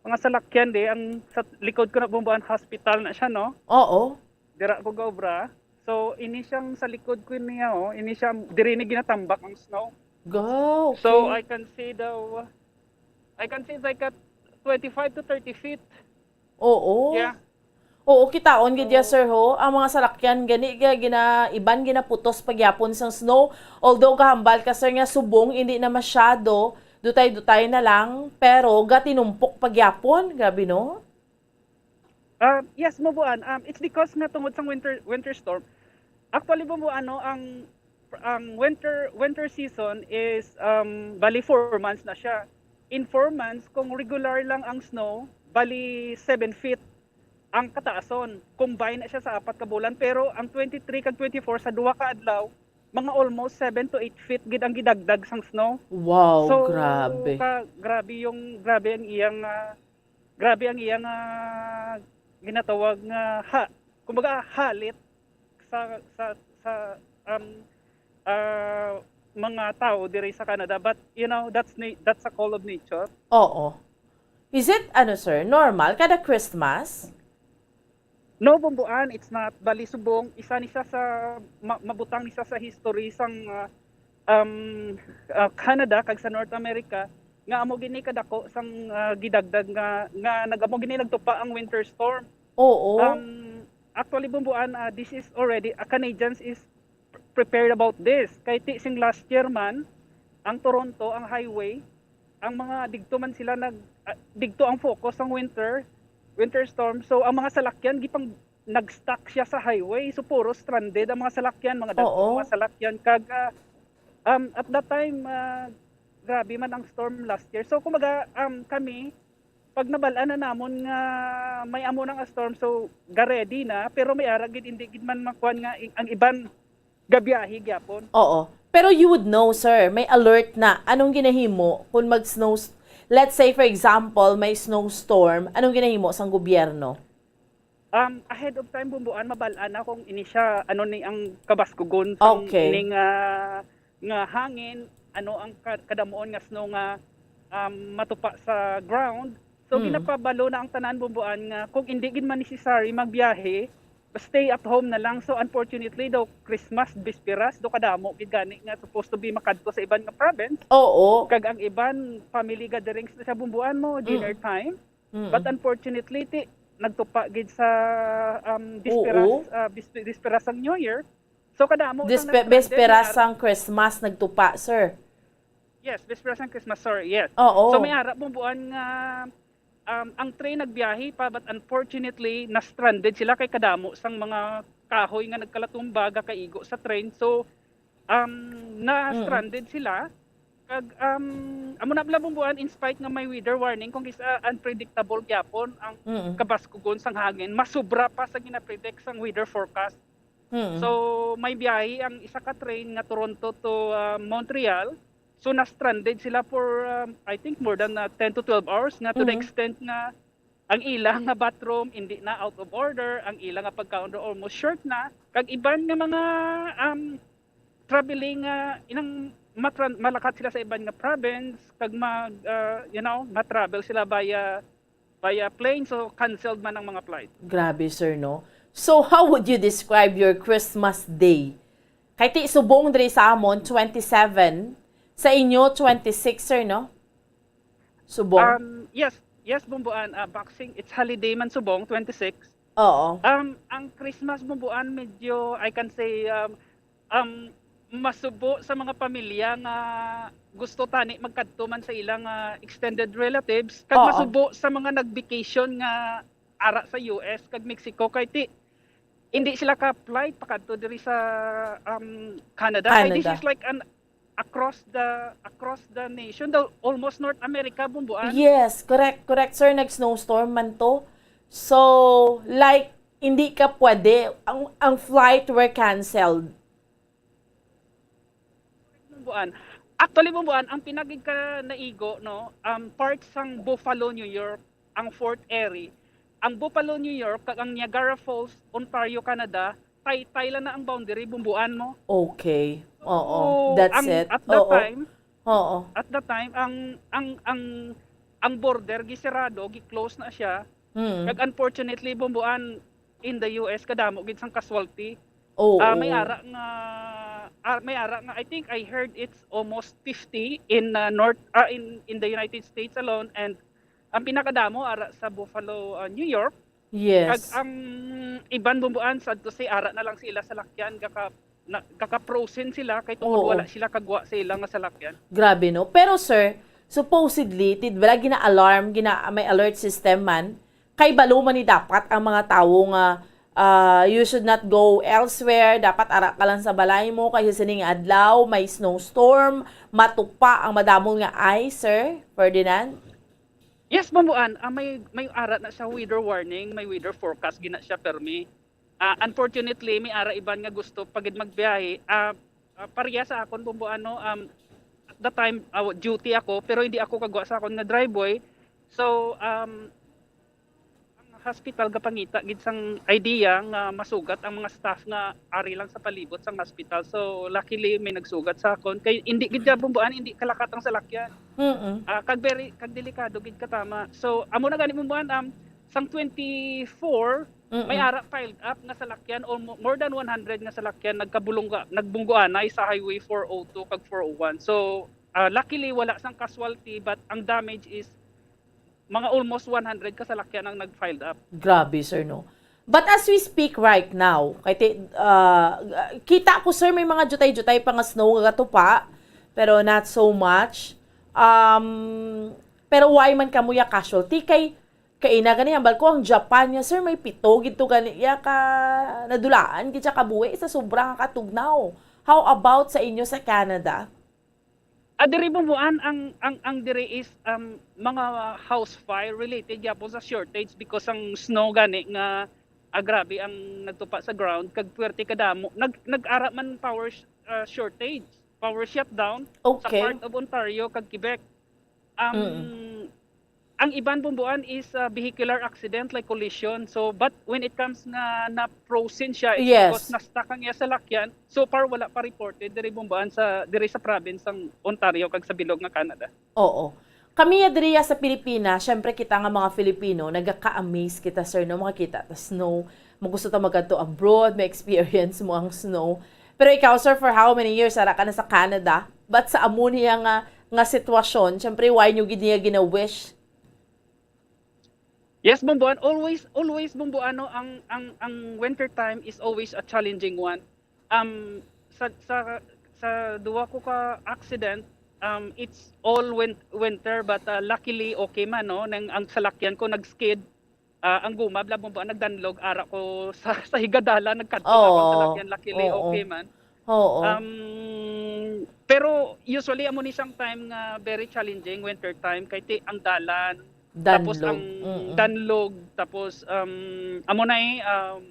mga salakyan, di, ang sa likod ko na, Bomboan, hospital na siya, no? Oo. Dira ko gaobra. So, ini siyang sa likod ko niya, oh. Ini siya, diri ni ginatambak ang snow. Go, So, okay. I can see the, I can see like at twenty-five to thirty feet. Oo. Yeah. Oo, kitaon gid ya, So, sir, ho. Ang mga salakyan gani ga-, gina-, iban ginaputos pagyapon sang snow. Although kahambal ka, sir, nga subong, hindi na masyado, dutay-dutay na lang, pero gatinumpok pagyapon. Grabe, no? Ah, yes, Mabuan. Um, it's because nga tungod sang winter, winter storm. Actually, Mabuan, no, ang, ang winter, winter season is, um, bali four months na siya. In four months, kung regular lang ang snow, bali seven feet ang kataason. Combine na siya sa apat ka bulan. Pero ang twenty-three kag twenty-four sa duha ka adlaw, mga almost seven to eight feet gid ang gidagdag sang snow. Wow, So, grabe. ka-, grabe yung, grabe ang iyang, ah, grabe ang iyang, ah, ginatawag nga ha-, kumbaga, halit sa, sa, sa, um, ah, mga tao diri sa Canada. But, you know, that's na-, that's a call of nature. Oo. Is it, ano, sir, normal kada Christmas? No, Bumbuan, it's not. Bali, subong, isa ni siya sa, ma-, mabutang ni siya sa history sang, ah, um, ah, Canada kag sa North America, nga amo gini kadako sang, ah, gidagdag nga, nga nag-, amo gini nagtupa ang winter storm. Oo. Um, actually, Bumbuan, ah, this is already, ah, Canadians is prepared about this. Kay ti sing last year man, ang Toronto, ang highway, ang mga digto man sila nag, ah, digto ang focus sang winter, winter storm. So, ang mga salakyan, gipang, nag-stuck siya sa highway. So, puro stranded ang mga salakyan, mga dagko Oo. mga salakyan. Kag, ah, um, at that time, ah, grabe man ang storm last year. So, kumbaga, um, kami, pag nabal-an na namon nga may amo na nga storm, so, ga-ready na, pero may ara gid, hindi gid man makuan nga i-, ang iban gabiyahe gyapon. Oo. Pero you would know, sir, may alert na. Anong ginahimo kung mag-snow s-, let's say, for example, may snowstorm, anong ginahimo sang gobyerno? Um, ahead of time, Bumbuan, mabal-an na kung ini siya, ano ni ang kabaskugon sang Okay. ini nga, nga hangin, ano ang ka-, kadamuon nga snow nga, um, matupa sa ground. So, Mm. ginapabalo na ang tanan, Bumbuan, nga kung hindi gid man necessary magbiyahe, stay at home na lang. So, unfortunately, daw Christmas, bisperas, do kadamo gid gani nga supposed to be makadto sa iban nga province. Oo. Kag ang iban, family gatherings na siya, bumbuan mo, dinner time. Mm. But unfortunately, ti, nagtupa gid sa um, bisperas, Oo. ah, bis- bisperas sang New Year. So, kadamo sang Dispe- na-stranded Bisperas nga- sang Christmas nagtupa, sir. Yes, bisperas sang Christmas, sorry, yes. Oo. So, may ara, bumbuan nga um, ang train nagbiyahe pa, but unfortunately, na-stranded sila kay kadamo sang mga kahoy nga nagkalatumba, gakaigo sa train. So, um, na-stranded sila. Kag, um, amo na pala, bumbuan, in spite nga may weather warning, kung is uh, unpredictable gyapon ang Mm. kabaskugon sang hangin, mas sobra pa sa ginapredict sang weather forecast. Mm. So, may biyahe ang isa ka train nga Toronto to uh, Montreal. So, na-stranded sila for, um, I think, more than uh, ten to twelve hours, nga to the Mhm. extent nga ang ila nga bathroom hindi na out of order, ang ila nga pagkaon daw almost short na, kag iban nga mga um, traveling nga inang matran- malakat sila sa iban nga province, kag mag, uh, you know, ma-travel sila via via plane, so canceled man ang mga flight. Grabe, sir, no? So, how would you describe your Christmas day? Kay ti subong diri sa amon, twenty-seven. Sa inyo, twenty-six, sir, no? Subong? Um, yes, yes, bumbuan, uh, Boxing, it's holiday man subong, twenty-six. Oo. Um, ang Christmas, bumbuan, medyo, I can say, um, um, masubo sa mga pamilya nga gusto tani magkadto man sa ilang uh, extended relatives, kag Oo. Masubo sa mga nag-vacation nga ara sa U S kag Mexico, kay ti hindi sila ka-flight pakadto diri sa um, Canada. Kay this Canada. Is like an across the across the nation, the almost North America, bumbuan. Yes, correct, correct, sir. Nag-snowstorm man to. So, like, hindi ka pwede. Ang, ang flight were canceled. Bumbuan. Actually, bumbuan, ang pinagig ka naigo, no, um, part sang Buffalo, New York, ang Fort Erie. Ang Buffalo, New York, kag ang Niagara Falls, Ontario, Canada, tay-tay lang na ang boundary, bumbuan mo. Okay. Oo. So, That's ang, it. At that Oo. time, Oo. at that time, ang ang ang ang border gisirado, gi-close na siya. Mm. Kag unfortunately, bumbuan, in the U S, kadamo gid sang casualty. Oo. Ah, may ara nga ah, may ara nga, I think I heard it's almost fifty in uh, North ah, in in the United States alone, and ang pinakadamo ara sa Buffalo, uh, New York. Kag Yes. Ang iban, bumbuan, sad to say, ara na lang sila sa lakyan, gaka na, gaka-frozen sila kay tungod Oo. Wala sila kagwa sa ila nga salakyan. Grabe, no? Pero, sir, supposedly, ti, wala gina-alarm, gina, may alert system man, kay balo man ni dapat ang mga tawo nga ah, you should not go elsewhere. Dapat ara ka lang sa balay mo kay sining adlaw may snowstorm, matupa ang madamol nga ice, Sir Ferdinand. Yes, bumbuan, ah, may may ara na sa weather warning, may weather forecast gina siya permi. Ah, unfortunately, may ara iban nga gusto pa gid magbiyahe. Ah, ah, pareha sa akon, bumbuan, no, um, at the time, ah, duty ako, pero hindi ako kagwa sa akon nga driveway. So, um, ang hospital gapangita gid sang idea nga masugat ang mga staff nga ari lang sa palibot sang hospital. So, luckily, may nagsugat sa akon. Kay hindi gid siya, bumbuan, hindi kalakat ang salakyan. Mm. Ah, kag very, kag delikado gid katama. So, amo na gani, bumbuan, um, sang twenty-four, Mm-mm. may ara piled up nga salakyan, almo-, more than one hundred nga salakyan nagkabulungga, nagbungguanay sa Highway four oh two kag four oh one. So, ah, luckily, wala sang casualty, but ang damage is mga almost one hundred ka salakyan ang nag-piled up. Grabe, sir, no? But as we speak right now, kay ti-, ah, kita ko, sir, may mga jutay-jutay pa nga snow nga gatupa, pero not so much. Um, pero why man kamo ya casualty? Kay, kay ina gani, hambal ko, ang Japan niya, sir, may pito gid to gani ya ka nadulaan gid siya kabuhi sa sobra nga katugnaw. How about sa inyo sa Canada? Ah, diri, bumbuan, ang, ang, ang diri is, um, mga house fire related gyapon sa shortage because ang snow gani nga, ah, grabe ang nagtupa sa ground, kag puwerte kadamo. Nag-, nag-ara man power sh-, ah, shortage, power shutdown sa Okay. part of Ontario kag Quebec. Um, Mm. Ang iban, bumbuan, is, ah, vehicular accident, like collision. So, but when it comes nga na-frozen siya, it's Yes. Because na-stuck ang iya salakyan. So far, wala pa reported diri, bumbuan, sa, diri sa province sang Ontario kag sa bilog nga Canada. Oo. Kami ya diri sa Pilipinas, syempre kita nga mga Filipino, nagaka-amaze kita, sir, no, makakita ta snow. Mo gusto ta magadto abroad, ma-experience mo ang snow. Pero ikaw, sir, for how many years ara ka na sa Canada? But sa amo niya nga, nga sitwasyon, syempre, why nyo gid niya gina-wish? Yes, Bomboan, always, always, Bomboan, no, ang, ang, ang winter time is always a challenging one. Um, sa, sa, sa duwa ko ka accident, um, it's all win-, winter, but, uh, luckily, okay man, no? Nang ang salakyan ko nag-skid, ah, ang guma, bla, Bomboan, nagdanlog, ara ko sa, sa higadala, nagkadto na akong Oo. salakyan, luckily, Oo. okay man. Oo. Um, pero usually, amo ni siyang time nga very challenging, winter time, kay ti ang dalan, tapos Danlog. ang Mm-mm. danlog, tapos, um, amo na eh, um,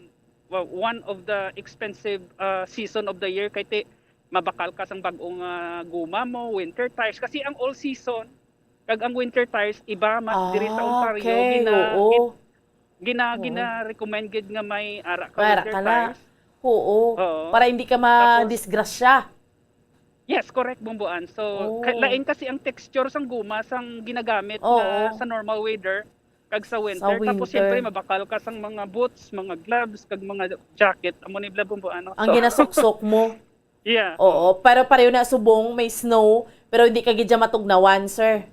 wa-, one of the expensive, uh, season of the year, kay ti mabakal ka sang bag-ong, ah, guma mo, winter tires, kasi ang all season kag ang winter tires iba ma-, diri sa Ah, Ontario, okay. gina-, Oo. gina-, Oo. gina-recommend gid nga may ara ka Para winter ka na. tires. Oo. Oo. Para hindi ka Tapos, madisgrasya. yes, correct, Bomboan. So, ka-, Oh. lain kasi ang texture sang guma sang ginagamit Oo. na sa normal weather kag sa Sa winter. Tapos, siyempre, winter. mabakal ka sang mga boots, mga gloves, kag mga jacket. Amo ni bla, Bomboan, no? Ang So, ginasuksok mo. yeah. Oo. Pero pareho na subong, may snow, pero hindi ka gid siya matugnawan, sir.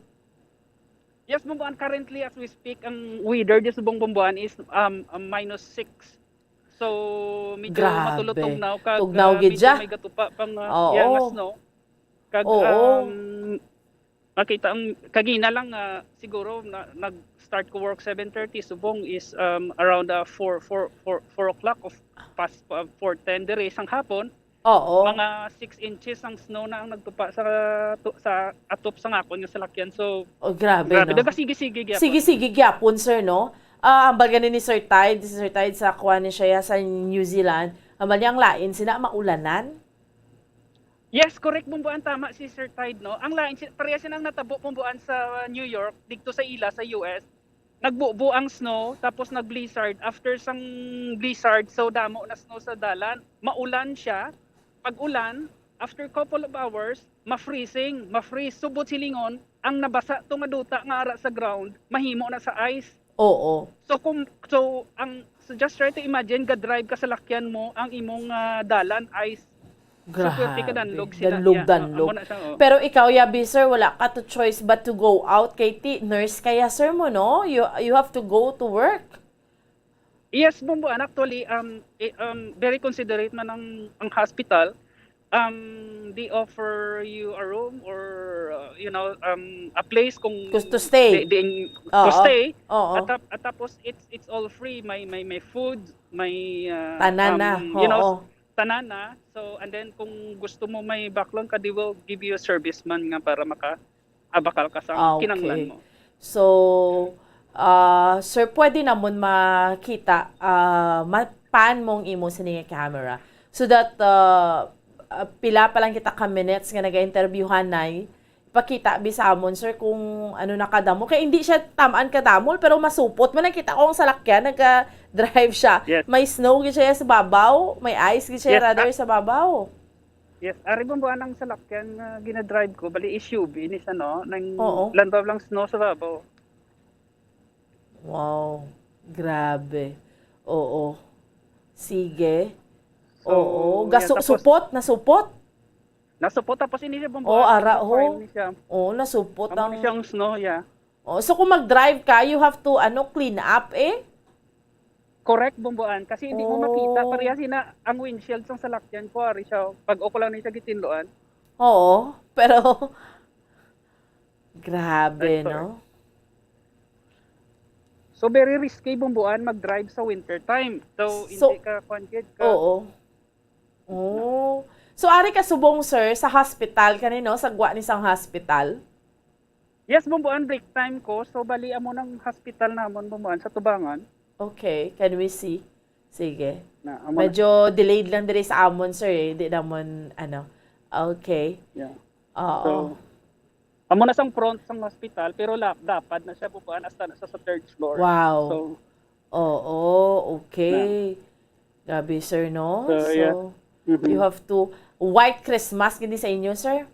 Yes, Bomboan, currently, as we speak, ang weather di subong, Bomboan, is, um, um, minus six. So, medyo Grabe. matulutong now kag, Tugnaw ah, gid medyo siya. may gatupa pang, ah, Oo. yeah, nga snow. Kag, Oo. um, makita ang kagina lang, ah, siguro na, nag-start ko work seven thirty, subong is, um, around, ah, four, four, four, four o'clock of past, ah, four ten diri sang hapon. Oo. Mga six inches ang snow na ang nagtupa sa tu-, sa atop sa akon nga salakyan. So, Oh, grabe, grabe. No? Daga sige-sige gyapon. Sige-sige gyapon, sir, no? Ah, hambal gani ni Sir Tide, si Sir Tide sa kuan ni siya sa New Zealand. Hambal niya ang lain, sina maulanan? Yes, correct, Bomboan, tama si Sir Tide, no? Ang lain, si-, pareha siya nang natabo, Bomboan, sa New York, dito sa ila, sa U S. Nagbubo ang snow, tapos nag-blizzard. After sang blizzard, so damo na snow sa dalan. Maulan siya. Pag ulan, after couple of hours, ma-freezing, ma-freeze. Subot silingon, ang nabasa to nga duta nga ara sa ground, mahimo na sa ice. Oo. So kung, so ang, so just try to imagine, ga-drive ka sa lakyan mo, ang imong, ah, dalan ice. So, pwerte ka Grabe. danlog sila. Danlog, Yeah, danlog. amo na siya, oh. Pero ikaw, Yabi, sir, wala ka to choice but to go out. Kay ti, nurse kaya, sir, mo, no? You, you have to go to work. Yes, Bomboan. Actually, um, eh, um, very considerate man ang, ang hospital. Um, they offer you a room or, uh, you know, um, a place kung Kus-, to stay. di, di, to Oo. stay. Oo. At, tap-, at tapos, it's, it's all free. May, may, may food, may, uh, Tanan na. um, you know, Oo. tanan na. So, and then kung gusto mo may background ka, they will give you a service man nga para maka abakal ka sa Ah, kinanglan okay. mo. So, ah, sir, pwede namon makita, ah, ma-pan mo ang imo sini nga camera so that, ah, ah, pila pa lang kita ka minutes nga naga-interviewhan, nay, ipakita bi sa amon, sir, kung ano na kadamo. Kay hindi siya tamaan kadamo, pero masupot man ang kita ko ang salakyan, naga-drive siya. Yes. May snow gid siya sa babaw, may ice gid siya Yes, rather ah, sa babaw. Yes, ari, Bomboan, ang salakyan nga ginadrive ko, bali S U V ni siya, no? Nang Oo. lantaw lang snow sa babaw. Wow. Grabe. Oo. Sige. So, Oo. yeah, Gasu-, tapos supot? Nasupot? Nasupot, tapos ini siya, Bomboan, Oh, ara, nag-form oh. ni siya. Oo, nasupot Amo ang ni siyang snow, yeah. Oh, so kung mag-drive ka, you have to, ano, clean up, eh? Correct, Bomboan. Kasi hindi mo makita. Oh. Pareha sina ang windshield sang salakyan ko, ari siya. Pag-o ko lang ni siya gitinluan. Oo, pero grabe, Ay, sorry. No? So, very risky, Bomboan, mag-drive sa winter time. So, So, hindi ka, kwan gid ka. Oo. Oh. So, ari ka subong, sir, sa hospital kani, no? Sa gwa ni sang hospital? Yes, Bomboan, break time ko. So, bali, amo nang hospital namon, Bomboan, sa Tubangan. Okay, can we see? Sige. Na, amo na. Medyo delayed lang diri sa amon, sir, eh. Di namon, ano. Okay. Yeah. Oo. So, amo na sang front sang hospital, pero la-, lapad na siya, Bomboan, hasta na siya sa third floor. Wow. So, Oo, okay. Grabe, sir, no? So, yeah. So, Mhm. you have to, white Christmas gid sa inyo, sir?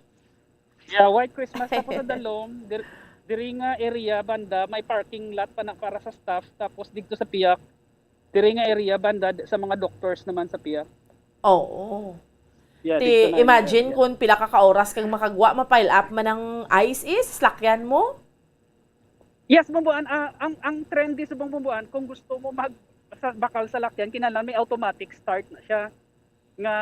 Yeah, white Christmas. Tapos sa dalom, dir-, diri nga area, banda, may parking lot pa na para sa staff. Tapos dito sa piyak, Diri nga area, banda d-, sa mga doctors naman sa pier. Oo. Yeah, Ti, dito na imagine area. Kung pila ka kaoras kang makagwa, ma-pile up man ang ice is, lakyan mo? Yes, Bumbuan. Ah, ang, ang trendy sa Bumbuan, kung gusto mo mag sa bakal sa lakyan, kinahanglan may automatic start na siya. Nga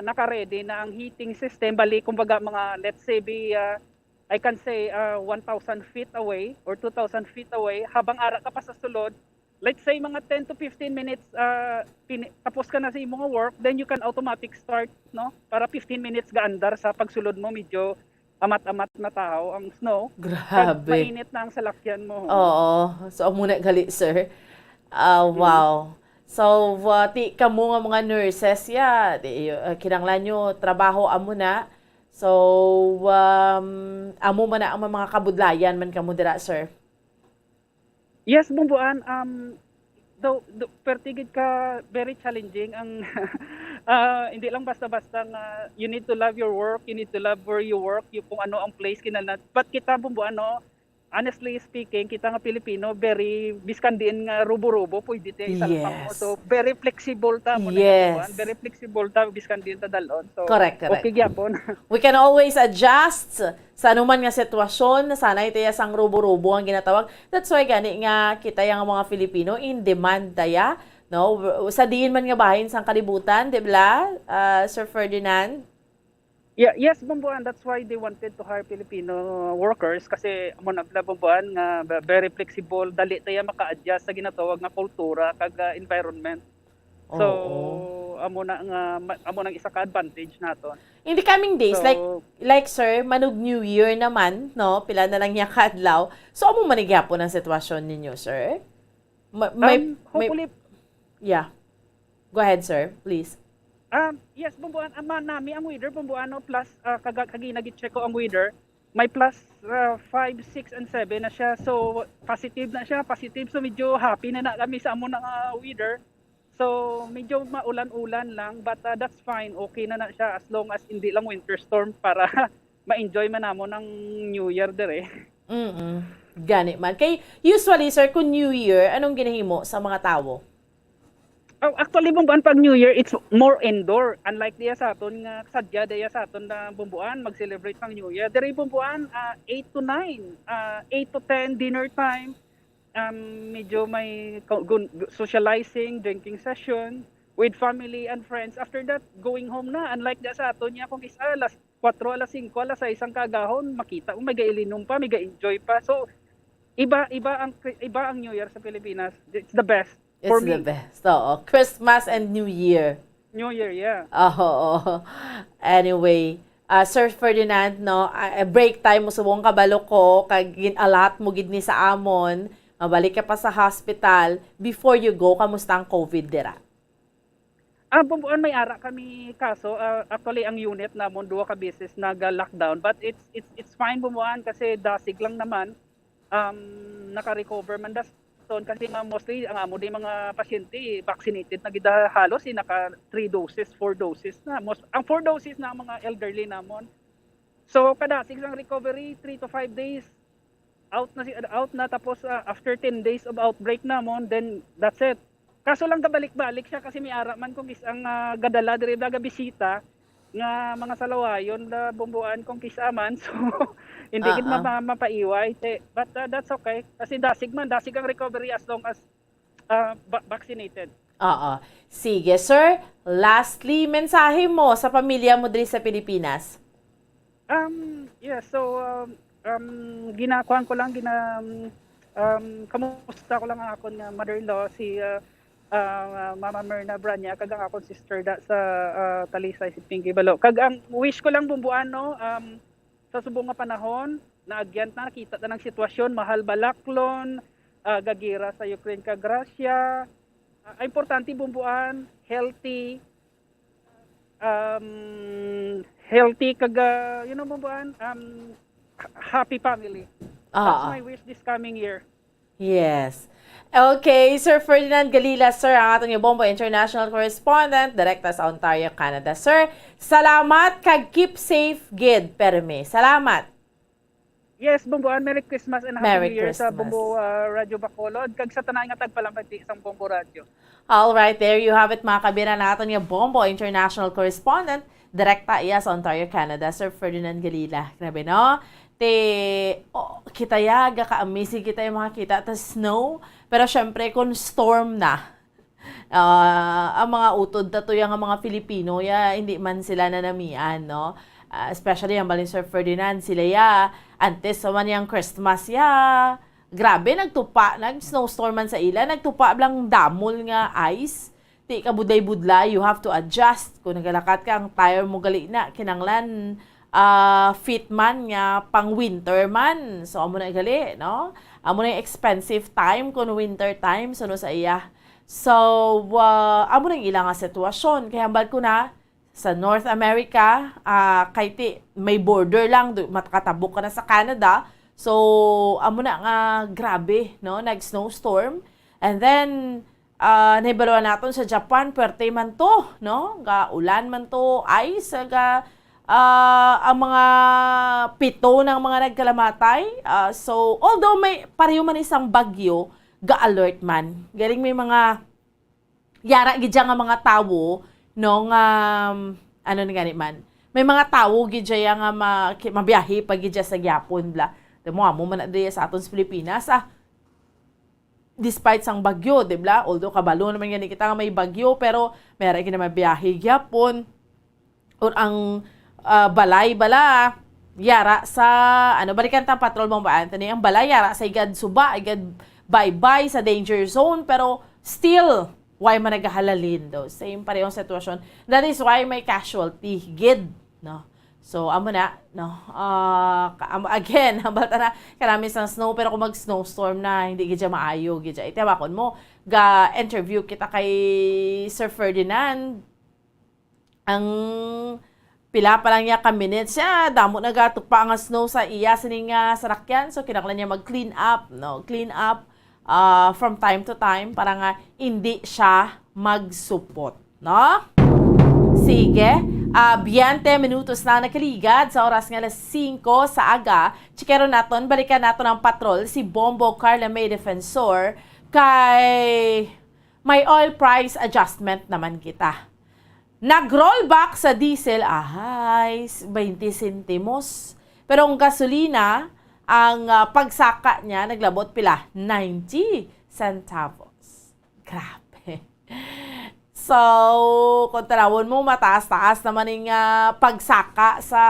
naka-ready na ang heating system. Bali, kumbaga, mga, let's say, be, ah, I can say, ah, one thousand feet away or two thousand feet away, habang ara ka pa sa sulod, let's say, mga ten to fifteen minutes, ah, pini- tapos ka na sa imong work, then you can automatic start, no? Para fifteen minutes gaandar sa pagsulod mo, medyo amat-amat na tahaw ang snow. Grabe. Mainit na ang salakyan mo. Oo. So, amo na gali, sir. Ah, wow. So, uh, ti kamo nga mga nurses, ya, di, uh, kinahanglan nyo trabaho amo na. So, um, amo man na ang mga kabudlayan man kamo dira, sir. Yes, Bumbuan, um, though, though, perti gid ka very challenging ang ah, hindi lang basta-basta nga you need to love your work, you need to love where you work, yung kung ano ang place kinahanglan. But kita, Bumbuan, no, honestly speaking, kita nga Pilipino, very, biskan diin nga rubo-rubo, pwede tayo isalpak mo. Yes. So, very flexible ta mo na Yes. Yan, Bumbuan. Very flexible ta, biskan diin ta dalon. So, Correct, correct. Okay gyapon. We can always adjust sa anuman nga sitwasyon. Sanay taya sang rubo-rubo ang ginatawag. That's why gani nga kita yang mga Filipino, in demand taya, no? Sa diin man nga bahin sang kalibutan, di ba, ah, Sir Ferdinand? Yeah, yes, Bumbuan, that's why they wanted to hire Filipino workers kasi amo na bala, Bumbuan, nga ba- very flexible, dali taya maka-adjust sa ginatawag nga kultura kag ah, environment. So, Oo. Amo na nga ma- amo nang isa ka advantage naton. In the coming days, So- like like sir, manug New Year naman, no? Pila na lang niya ka adlaw. So amo man ni gyapon ang sitwasyon ninyo, sir? Ma- may, Um, may- hopefully, Yeah. Go ahead, sir, please. Um, yes, Bumbuan, ama nami ang weather, Bumbuan, no? Plus, ah, kaga, kagina gi-check ko ang weather. May plus ah, five, six, and seven na siya. So, positive na siya, positive. So, medyo happy na na kami sa amo na nga weather. So, medyo maulan-ulan lang, but ah, that's fine. Okay na na siya as long as hindi lang winter storm para ma-enjoy man namon ang New Year dire. Mm. Gani man. Kay usually, sir, kung New Year, anong ginahimo sa mga tawo? Oh, actually, Bumbuan, pag New Year, it's more indoor. Unlike diya sa aton nga sadya diya sa aton na Bumbuan, mag-celebrate pang New Year. Diri Bumbuan, ah, eight to nine, ah, eight to ten, dinner time. Um, medyo may ka- gun- socializing, drinking session with family and friends. After that, going home na. Unlike diya sa aton niya, kung isa, alas kwatro, alas singko, alas sais ang kaagahon, makita mo, may gailinom pa, may ga-enjoy pa. So, iba, iba ang, iba ang New Year sa Pilipinas. It's the best. For It's me. The best. Oo. Christmas and New Year. New Year, yeah. Oo. Anyway, ah, Sir Ferdinand, no, ah, eh, break time mo subong kabalo ko, kag gin-alat mo gid ni sa amon, mabalik ka pa sa hospital. Before you go, kamusta ang COVID dira? Ah, Bumbuan, may ara kami kaso. Ah, actually, ang unit namon duha ka beses naga-lockdown, but it's it's it's fine, Bumbuan, kasi dasig lang naman. Um, naka-recover man dason kasi nga mostly ang amo di mga pasyente vaccinated na gid halos, eh, naka three doses, four doses na. Most, ang four doses na ang mga elderly namon. So, kadasig sang recovery, three to five days. Out na si out na, tapos ah, after ten days of outbreak namon, then that's it. Kaso lang gabalik-balik siya kasi may ara man kung is ang ah, gadala diri ba gabisita nga mga salawayon na Bumbuan kung kisa man, so hindi gid Ah, ah. mapa- mapaiway. Te- But ah, that's okay kasi dasig man, dasig ang recovery as long as ah, va- vaccinated. Oo. Sige, sir. Lastly, mensahe mo sa pamilya mo diri sa Pilipinas? Um, yeah, so um, um, ginakuan ko lang, gina, um, um, kamusta ko lang ang akon nga mother-in-law, si uh, uh, Mama Myrna Branya, kag ang akon sister da sa uh, Talisay, si Pinky Balo. Kag ang wish ko lang, Bumbuan, no, um, sa subong nga panahon, naagyan na, nakita na ng sitwasyon, mahal balaklon, uh, gagira sa Ukraine kag Russia. Uh, importante, Bumbuan, healthy, um, healthy kag uh, you know, Bumbuan, um, happy family. Ah. That's my wish this coming year. Yes. Okay, Sir Ferdinand Galila, sir, ang aton nga Bombo International Correspondent, direkta sa Ontario, Canada. Sir, salamat kag keep safe gid, permi. Salamat. Yes, Bombo Ann, Merry Christmas and Happy Merry New Year sa Christmas. Bombo, ah, Radyo Bacolod, kag sa tanan nga tagpalamati sang Bombo Radyo. All right, there you have it, mga kabina naton nga Bombo international correspondent, direkta iya sa Ontario, Canada, Sir Ferdinand Galila. Grabe, no? Te, oh, kita ya, ga ka-amazing kita yung makakita ta snow. Pero syempre, kung storm na, ah, ang mga utod ta to, yung mga Filipino, ya, hindi man sila nanamian, no? Ah, especially ang bali Sir Ferdinand, sila ya, antes sa man yung Christmas ya, grabe, nagtupa, nag-snowstorm man sa ila, nagtupa lang damol nga ice. Ti ka budlay-budlay, you have to adjust. Kung nagalakat ka, ang tire mo gali na, kinanglan, ah, fit man nga pang winter man. So, amo na gali, no? Amo na yung expensive time kung winter time, so, no, sa iya. So, ah, amo na yung ila nga sitwasyon. Kaya hambal ko na, sa North America, ah, kay ti, may border lang, do, makatabok ka na sa Canada. So, amo na nga grabe, no? Nag-snowstorm. And then, ah, nahibaluan naton sa Japan, puwerte man to, no? Ga ulan man to, ice, ga, ah, ang mga pito ng mga nagkalamatay. Ah, so, although may pareho man isang bagyo, ga-alert man. Galing may mga yara gid dya nga mga tawo, no, nga, um, ano na gani man, may mga tawo gid dya nga ma-, ki-, mabiyahe pa gid dya sa gyapon, bla. Tamo, amo man na diri sa aton sa Pilipinas, ah, despite sang bagyo, di bla? Although kabalo naman gani kita nga may bagyo, pero may ara gid na mabiyahe gyapon. Or ang, ah, balay bala, yara sa, ano, balikan ta ang patrol, Bombo Anthony, ang balay yara sa igad suba, igad baybay sa danger zone, pero still, why man nagahalalin daw? Same parehong sitwasyon. That is why may casualty, gid, no? So, amo na, no? Ah, ka-, amo, again, hambal ta na, karami sang snow, pero kung mag-snowstorm na, hindi gid siya maayo, gid siya. Iti, hawakon mo, ga-interview kita kay Sir Ferdinand, ang pila pa lang niya ka minutes siya, damo nagatupa nga snow sa iya sining, ah, sarakyan. So, kinahanglan niya mag-clean up, no? Clean up, ah, from time to time para nga hindi siya magsupot, no? Sige. Ah, veinte minutos na nakaligad sa oras nga alas singko sa aga. Chikeron naton, balikan naton ang patrol, si Bombo Carla May Defensor, kay may oil price adjustment naman kita. Nag-rollback sa diesel, ahay, s-, twenty sentimos. Pero ang gasolina, ang, ah, pagsaka niya, naglabot pila? Ninety centavos. Grabe. So, kung tanawon mo, mataas-taas naman ning, ah, pagsaka sa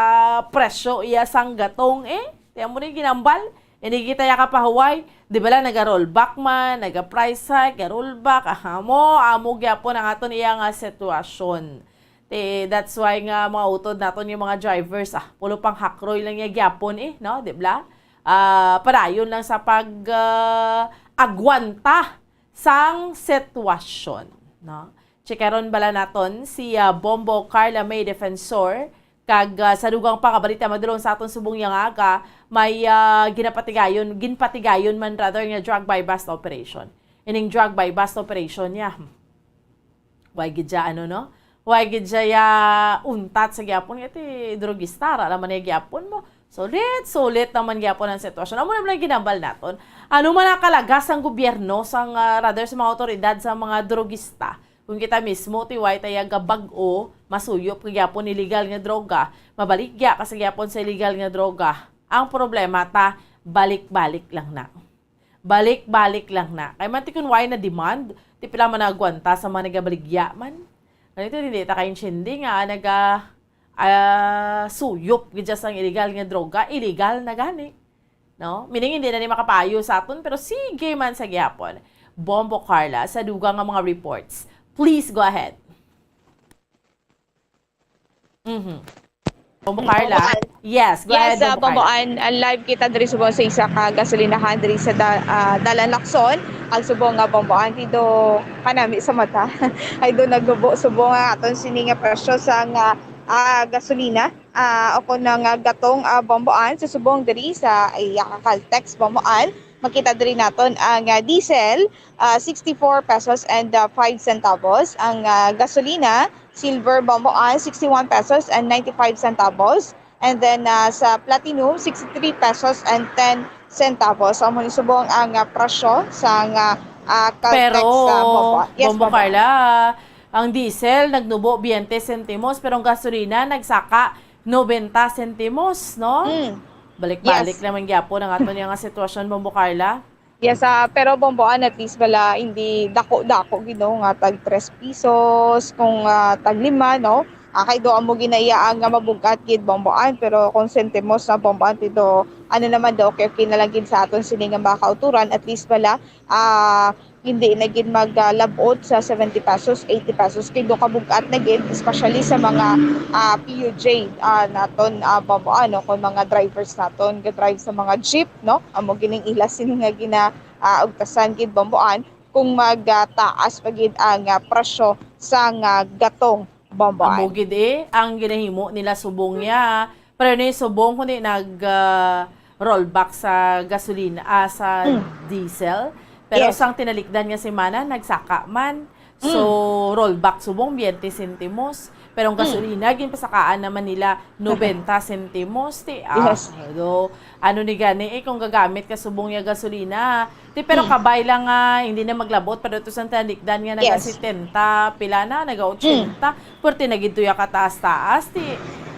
presyo iya sang gatong, eh. Tiyan mo rin ginambal. Ini kita ya kapahuway. Di ba lang, naga-rollback man, naga-price hike, ga-rollback. Aha mo, amo gyapon ang aton iya nga sitwasyon. Ti, that's why nga mga utod naton yung mga drivers, ah, pulo pang hakroy lang niya gyapon eh, no? Di ba? Ah, padayon lang sa pag, ah, agwanta sang sitwasyon, no? Chikaron bala naton si, ah, Bombo Carla May Defensor, kag, ah, sa dugang pa nga balita madulong sa aton subong yang aga, may, ah, ginapatigayon, ginpatigayon man rather nga drug buy-bust operation. Ining drug buy-bust operation niya, hmm. Why gid siya, ano, no? Why gid siya ya untat sa gyapon? Kay ti drugista, ara naman niya gyapon mo. Sulit, sulit naman gyapon ang sitwasyon. Amo naman ang ginambal naton. Ano man ang kalagas sang gobyerno, sang, ah, rather sa mga awtoridad sa mga drugista? Kung kita mismo, ti way ta ya gabag-o, masuyop ka gyapon illegal nga droga, mabaligya ka sa gyapon sa illegal nga droga. Ang problema ta, balik-balik lang na. Balik-balik lang na. Kay man ti kun why na demand, ti pila man nagwanta sa mga nagabaligya man. Ganito, hindi ta kaintindi nga naga, ah, suyop gid siya sang illegal nga droga, illegal na gani. No? Meaning, hindi na ni makapayo sa aton, pero sige man sa gyapon. Bombo Carla, sa dugang nga mga reports. Please go ahead. Mhm. Bombo Carla. Bombo An. Yes, go Yes, ahead, ah, Bombo Bombo Carla. An, ah, live kita diri subong sa isa ka gasolinahan diri sa da-, ah, Dalan Lacson. Ang subong nga Bombo An, ti do kanami sa mata. Ay do naglubo subong nga aton sini nga presyo sa nga, ah, gasolina, ah, o kon nga gatong, ah, Bombo An, sa subong diri sa, ay, ah, Caltex Bombo An. Makita diri naton ang, ah, diesel, ah, sixty-four pesos and, ah, five centavos. Ang, ah, gasolina, silver Bombo An, sixty-one pesos and ninety-five centavos. And then, ah, sa platinum, sixty-three pesos and ten centavos. So, amo ni subong ang, ah, presyo sa nga, ah, Caltex, Pero, ah, Bombo. Yes, Bombo Bombo. Carla, ang diesel nagnubo twenty sentimos, pero ang gasolina nagsaka nobenta sentimos, no? Mm. Balik-balik Yes. naman gyapon ang aton nga sitwasyon, Bombo Carla. Yes, ah, pero Bomboan, at least bala, hindi dako-dako gid, no, nga tag tres pisos, kung, ah, tag lima, no? Ah, kay do amo ginaya ang nga mabug-at gid, Bomboan, pero kung sentimos na, Bomboan, ti do, ano naman do, okay, okay na lang gid sa aton sini nga mga kauturan, at least bala, ah, hindi na gid mag, ah, labot sa seventy pesos, eighty pesos, kay do kabug-at na gid, especially sa mga, ah, P U J, ah, naton, ah, Bomboan, no, kung mga drivers naton ga-drive sa mga jeep, no? Amo gining ila sini nga gina, ah, ugtasan gid, Bomboan, kung mag, ah, taas pa gid ang, ah, presyo sang, ah, gatong, Bomboan. Amo gid, eh, ang ginahimo nila subong niya. Pero ni subong kundi nag, ah, rollback sa gasolina, ah, sa Mm. diesel. Pero Yes. sang tinalikdan nga semana, nagsaka man. So, Mm. rollback subong, twenty sentimos. Pero ang Mm. gasolina, ginpasakaan naman nila nobenta sentimos. Ti, ah, Yes. do, ano ni gani, eh, kung gagamit ka subong niya gasolina. Ti, pero Mm. kabay lang nga, hindi na maglabot, pero ito sa talikdan nga naga Yes. setenta, pila na, naga otsenta. Mm. Pwerte na gid to ya kataas-taas. Ti,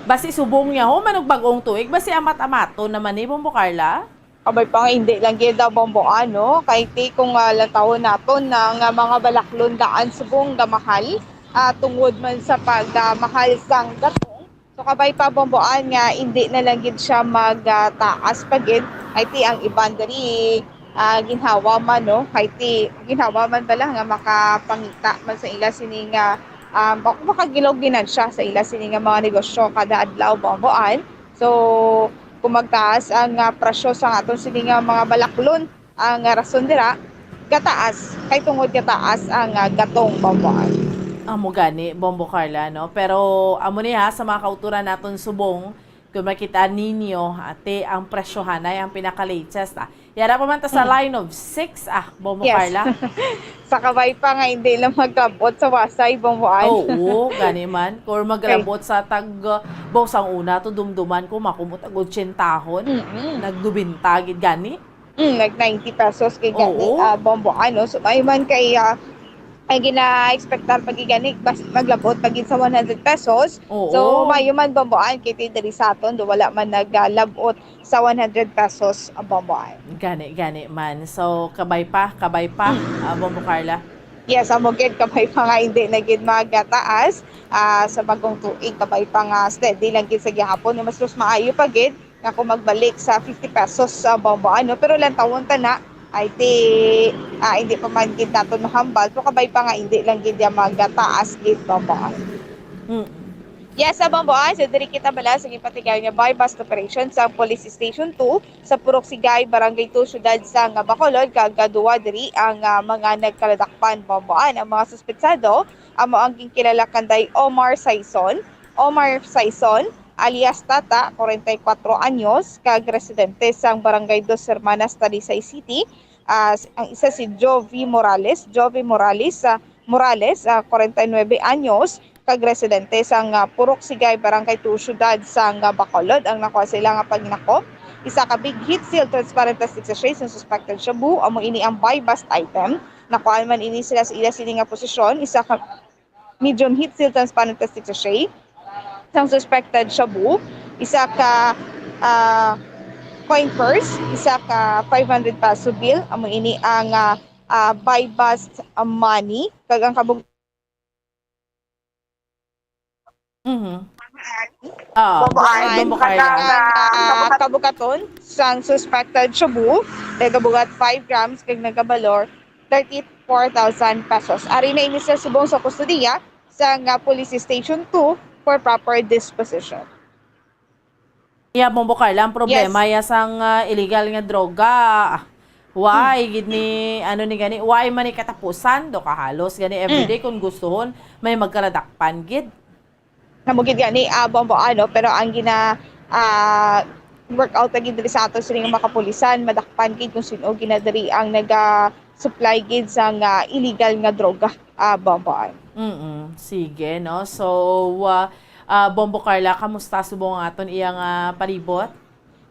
basi subong niya, ho, manug bag-ong tuig, basi amat-amaton naman ni Bombo Carla? Kabay pa nga, hindi lang gid daw Bomboan, no? Kay ti kung, ah, lantawon naton na nga mga balaklon daan subong gamahal, ah, tungod man sa pag, ah, mahal sang gatong. So, kabay pa, Bomboan, nga hindi na lang gid siya mag, ah, taas pa gid. Ay ti ang iban diri, ah, ginhawa man, no? Kay ti ginhawa man bala nga makapangita man sa ila sini nga, ah, mak-, makagilog ginansya sa ila sini nga mga negosyo kada adlaw, Bomboan. So, kung magtaas ang, ah, presyo sa aton sini nga mga balaklon, ang, ah, rason dira, gataas, kay tungod gataas ang, ah, gatong, Bomboan. Amo gani, Bombo Carla, no? Pero amo ni ha, sa mga kauturan naton subong, kung makita ninyo, ate, ang presyohanay ang pinaka-latest, ah. Yara pa man ta sa Mm. line of six, ah, Bombo Yes. Carla. Sa kabay pa nga hindi lang maglabot sa wasay, Bomboan. Oo, gani man. Or maglabot Okay. sa tag, uh, baw sang una to dumduman ko, makumot ag otsentahon. Mm-mm. Nagdubinta gid gani. Mm, nag ninety pesos kay gani, Oo. ah, Bomboan, no? So, may man kay, ah, ay gina-expectar pa gid gani, bas-, maglabot pa gid sa one hundred pesos. Oo. So, mayo man, Bomboan, kay ti diri sa aton, do wala man nag, ah, labot sa one hundred pesos ang Bomboan. Gani, gani man. So, kabay pa, kabay pa, Mm. ah, Bombo Carla. Yes, amo gid, kabay pa nga hindi na gid magataas, ah, sa bagong tuig, kabay pa nga steady lang gid sa gihapon, mas, mas maayo pa gid nga kung magbalik sa fifty pesos sa Bomboan, no? Pero lantawon ta na, ay ti, ah, hindi pa man gid naton mahambal, pero kabay pa nga hindi lang gid ya magataas gid, Bomboan. Mm. Yes, sa Bomboan, so diri kita bala sa gipatigayon nga buy-bust operation sa Police Station two sa Purok Sigay, Barangay two, Siyudad sang Bacolod, kag, ah, duwa diri ang, ah, mga nagkaladakpan, Bomboan. Ang mga suspetsado amo ang ginkilala kanday Omar Saison, Omar Saison, alias Tata, kwarenta y kuwatro anyos, kag residente sang Barangay Dos Hermanas, Talisay City. Ah, s-, ang isa si Jovi Morales, Jovi Morales, ah, Morales, ah, kwarenta y nuebe anyos, kag residente sang, ah, Purok Sigay, Barangay two, Siyudad sang, ah, Bacolod, ang nakuha sa ila nga paghinako. Isa ka big heat seal transparent plastic sachet sang suspected shabu, amo ini ang buy-bust item. Nakuha man ini sila sa ila sini nga posisyon, isa ka medium heat seal transparent plastic sachet sang suspected shabu, isa ka, ah, coin purse, isa ka five hundred peso bill, amo ini ang, ah, ah, buy-bust, ah, money, kag ang kabug- Mhm. Ah, Bomboan, Bombo Carla. Ang, ah, kabugaton sang suspected shabu, nagabugat five grams kag nagabalor thirty-four thousand pesos. Ari na ini sa subong sa kustodiya sang, ah, Police Station two for proper disposition. Yeah, Bombo Carla, ang problema Yes. ya sang, ah, illegal nga droga. Why Hmm. gid ni, ano ni gani, why man ni katapusan? Do ka halos gani everyday Mm. kung gustuhon, may magkaladakpan gid. Amo gid gani, ah, Bombo, ano, pero ang gina, ah, work out lagi diri sa ato sining mga kapulisan, madakpan gid kung sino gina diri ang naga-supply gid sa nga illegal nga droga, ah, Bombo, ano. Mm, sige, no? So, ah, Ah, Bombo Carla, kamusta subong ang aton iyang, ah, palibot?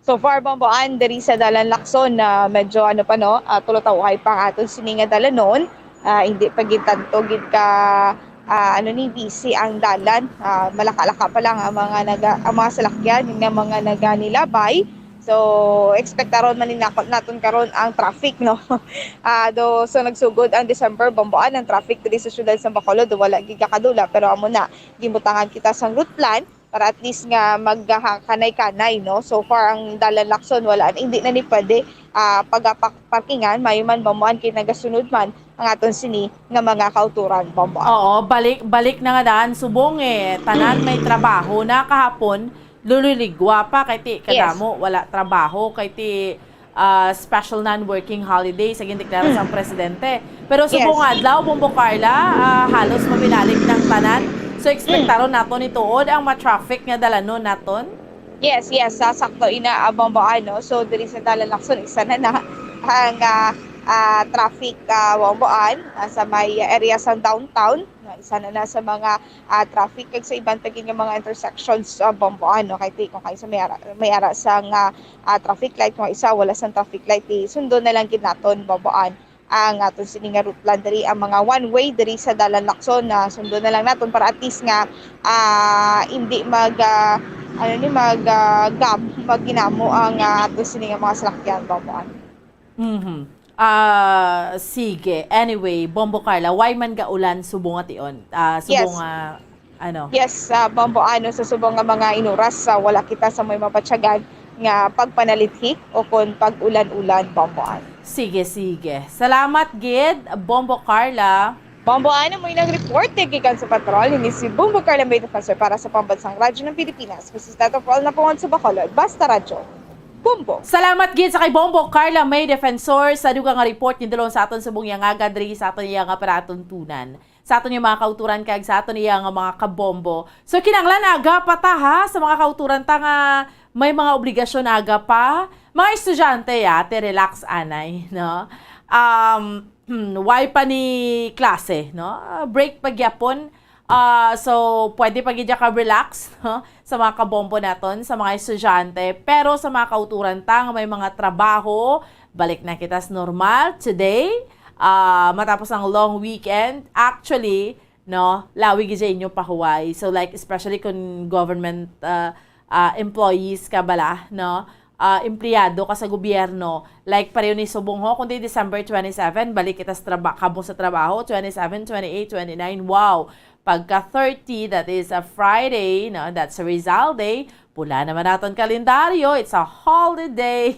So far, Bombo Ann, diri sa Dalan Lacson na medyo ano pa, no, ah, tulo tawhay pa ang aton sini nga dalanon. Ah, hindi pa gid tanto gid ka ah, ano ni, busy ang dalan. Ah, malaka-laka pa lang ang mga naga, ang mga salakyan nga mga naganilabay. So, expectaron man ni nako naton karon ang traffic, no? Ah, do so nagsugod ang December, Bombo Ann, ang traffic diri sa siyudad sa Bacolod, wala gid kakadula, pero amo na, gibutangan kita sang route plan para at least nga magkakanay-kanay, no? So far, ang Dalan Lacson, wala, hindi na ni pwede ah, pagapak-, parkingan, maayo man, Bombo Ann, kay nagasunod man ang aton sini nga mga kauturan, Bombo Ann. Oo, balik, balik na nga daan subong, eh. Tanan may trabaho na kahapon, lululigwa pa kay ti kadamo wala trabaho kay ti ah, special non-working holiday sa gindeklara sang presidente. Pero subong adlaw, Bombo Carla, ah, halos mabinalik ng tanan. So, expectaron nato ni tuod ang ma-traffic nga dalanon naton. Yes, yes, sa sakto ina, ah, Bombo Ann, no? So, diri sa Dalan Lacson, isa na na ang ah, ah, traffic, ah, Bombo Ann, ah, sa may area sa downtown, no? Isa na na sa mga ah, traffic kag sa iban pa gid nga mga intersections, ah, Bombo Ann, no? Kay ti-, kung kayo sa may ara, may ara sa nga ah, traffic light, kung isa wala sang traffic light, di sundo na lang gid naton, Bombo Ann, ang aton sini nga route plan diri, ang mga one way diri sa Dalan Lacson na sundo na lang naton para at least nga ah, hindi mag ah, ano ni, mag ah, gab, magginamo ang ah, aton sini nga mga salakyan, Bombo Ann. Mhm. Ah, sige. Anyway, Bombo Carla, why man gaulan subong nga tion? Ah, subong Yes. nga, ano? Yes, ah, Bombo Ann, sa subong nga mga inuras, ah, wala kita sa may mabatyagan nga pagpanalithi o kon pag-ulan-ulan, Bombo Ann. Sige, sige. Salamat gid, Bombo Carla. Bombo Ann, amo inang report gikan sa patrol ni si Bombo Carla May Defensor para sa Pambansang Radyo ng Pilipinas. This is Tato Paul Napungon sa Bacolod. Basta Radyo. Bombo. Salamat gid sa kay Bombo Carla May Defensor sa dugang nga report ni dulong sa aton subong nga aga diri sa aton iya nga palatuntunan, sa aton nga mga kauturan kag sa aton iya nga mga kabombo. So, kinahanglan aga pa ta, ha, sa mga kauturan ta nga may mga obligasyon aga pa. Mga estudyante, ate, relax anay, no? Um, why pa ni klase, no? Ah, break pa gyapon. Ah, so, pwede pa gid ka relax, no? Sa mga kabombo naton, sa mga estudyante. Pero sa mga kauturan ta nga may mga trabaho, balik na kita sa normal today. Ah, matapos ang long weekend, actually, no, lawi gid sa inyo pahuway. So, like, especially kung government, ah, ah, employees ka bala, no? Ah, empleyado ka sa gobyerno, like, pareho ni subong ho, kundi December twenty-seven, balik kita sa traba-, kamo sa trabaho, twenty-seven, twenty-eight, twenty-nine, wow! Pagka thirty, that is a Friday, no? That's a Rizal Day. Pula naman naton kalendaryo, it's a holiday.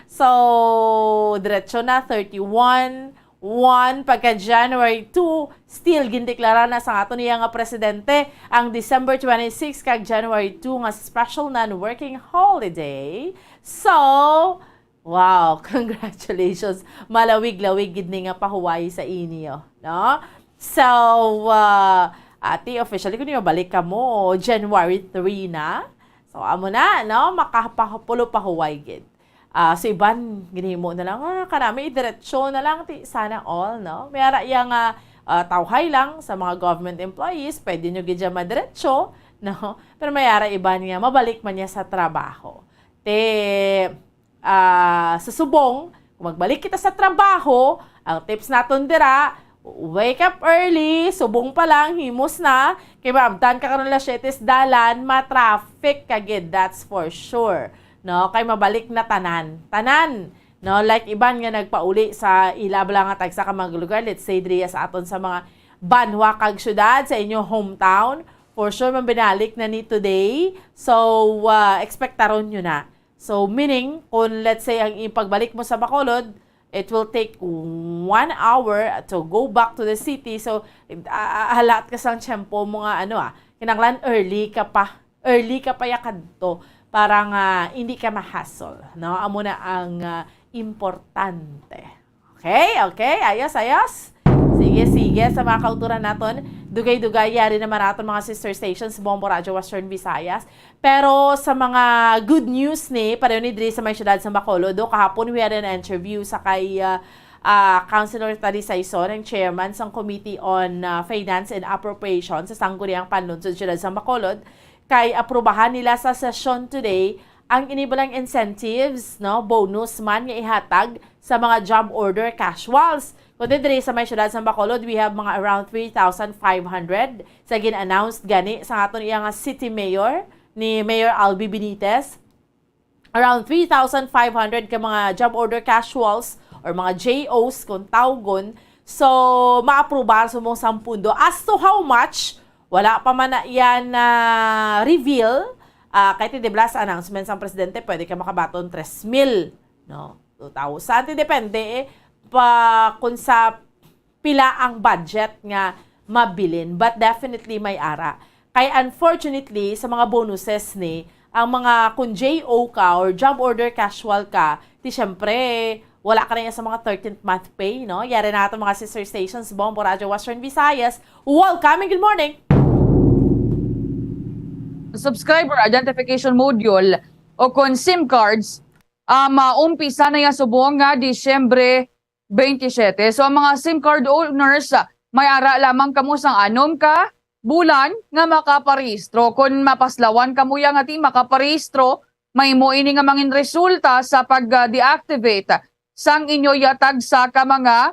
So, diretso na, thirty-one, one, pagka January two, still gindeklara na sa aton iya nga presidente ang December twenty-six kag January two nga special non-working holiday. So, wow, congratulations. Malawig-lawig gid ni nga pahuway sa inyo, no? So, ah, ati, officially, kung balik kamo, January three na. So, amo na, no? Makapahulo pahuway gid. Ah, sa iban, ginhimo na lang, ah, kanami, diretso na lang, ti, sana all, no? May ara iya nga, ah, tawhay lang sa mga government employees, pwede nyo gid siya madiretso, no? Pero may ara iban nga, mabalik man niya sa trabaho. Te, ah, sa subong, kung magbalik kita sa trabaho, ang tips naton dira, wake up early, subong pa lang, himos na, kay maabtan ka karon alas siyete sa dalan, ma-traffic ka gid, that's for sure. No, kay mabalik na tanan. Tanan. No, like iban nga nagpauli sa ila bala nga tagsa ka mga lugar, let's say, diri sa aton sa mga banwa kag syudad, sa inyo hometown, for sure, mabinalik na ni today. So, ah, expectaron nyo na. So, meaning, kung let's say, ang ipagbalik mo sa Bacolod, it will take one hour to go back to the city. So, ah, ah, halat ka sang tiyempo mo nga, ano, ah, kinahanglan early ka pa. Early ka pa ya kadto para nga hindi ka ma-hassle, no? Amo na ang, ah, importante. Okay, okay. Ayos, ayos. Sige, sige. Sa mga kauturan naton, dugay-dugay, yari naman naton mga sister stations, Bombo Radyo Western Visayas. Pero sa mga good news ni, pareho ni diri sa may syudad sa Bacolod, do, kahapon we had an interview sa kay, ah, ah, Councilor Tari Saison, ang chairman sang Committee on, ah, Finance and Appropriation sa Sangguniang Panlungsod Siyudad sa Bacolod, kay aprubahan nila sa sesyon today ang inibalang incentives, no, bonus man nga ihatag sa mga job order casuals. Kundi diri sa may siyudad sa Bacolod, we have mga around three thousand five hundred sa gin-announced gani sa aton iya nga city mayor, ni Mayor Albi Benitez. Around three thousand five hundred ka mga job order casuals or mga J Os kung tawgon. So, maaprubar subong sang pundo. As to how much, wala pa man na yan na reveal. Ah, kay ti, di ba, sa announcement sang presidente, pwede ka makabaton tres mil, no? Two thousand, depende, eh, pa kung sa pila ang budget nga mabilin. But definitely may ara. Kay unfortunately, sa mga bonuses ni, ang mga kung J O ka or job order casual ka, ti syempre, wala ka na yan sa mga thirteenth month pay, no? Yari na ato mga sister stations, Bombo Radyo Western Visayas. Welcome and good morning! Subscriber Identification Module o kon SIM cards, ah, maumpisa na ya subong nga Disyembre twenty-seven. So, ang mga SIM card owners, ah, may ara lamang kamo sang anom ka bulan nga makaparehistro. Kon mapaslawan kamo ya nga ti makaparehistro, mahimo ini nga mangin resulta sa pag-deactivate sang inyo ya tagsa ka mga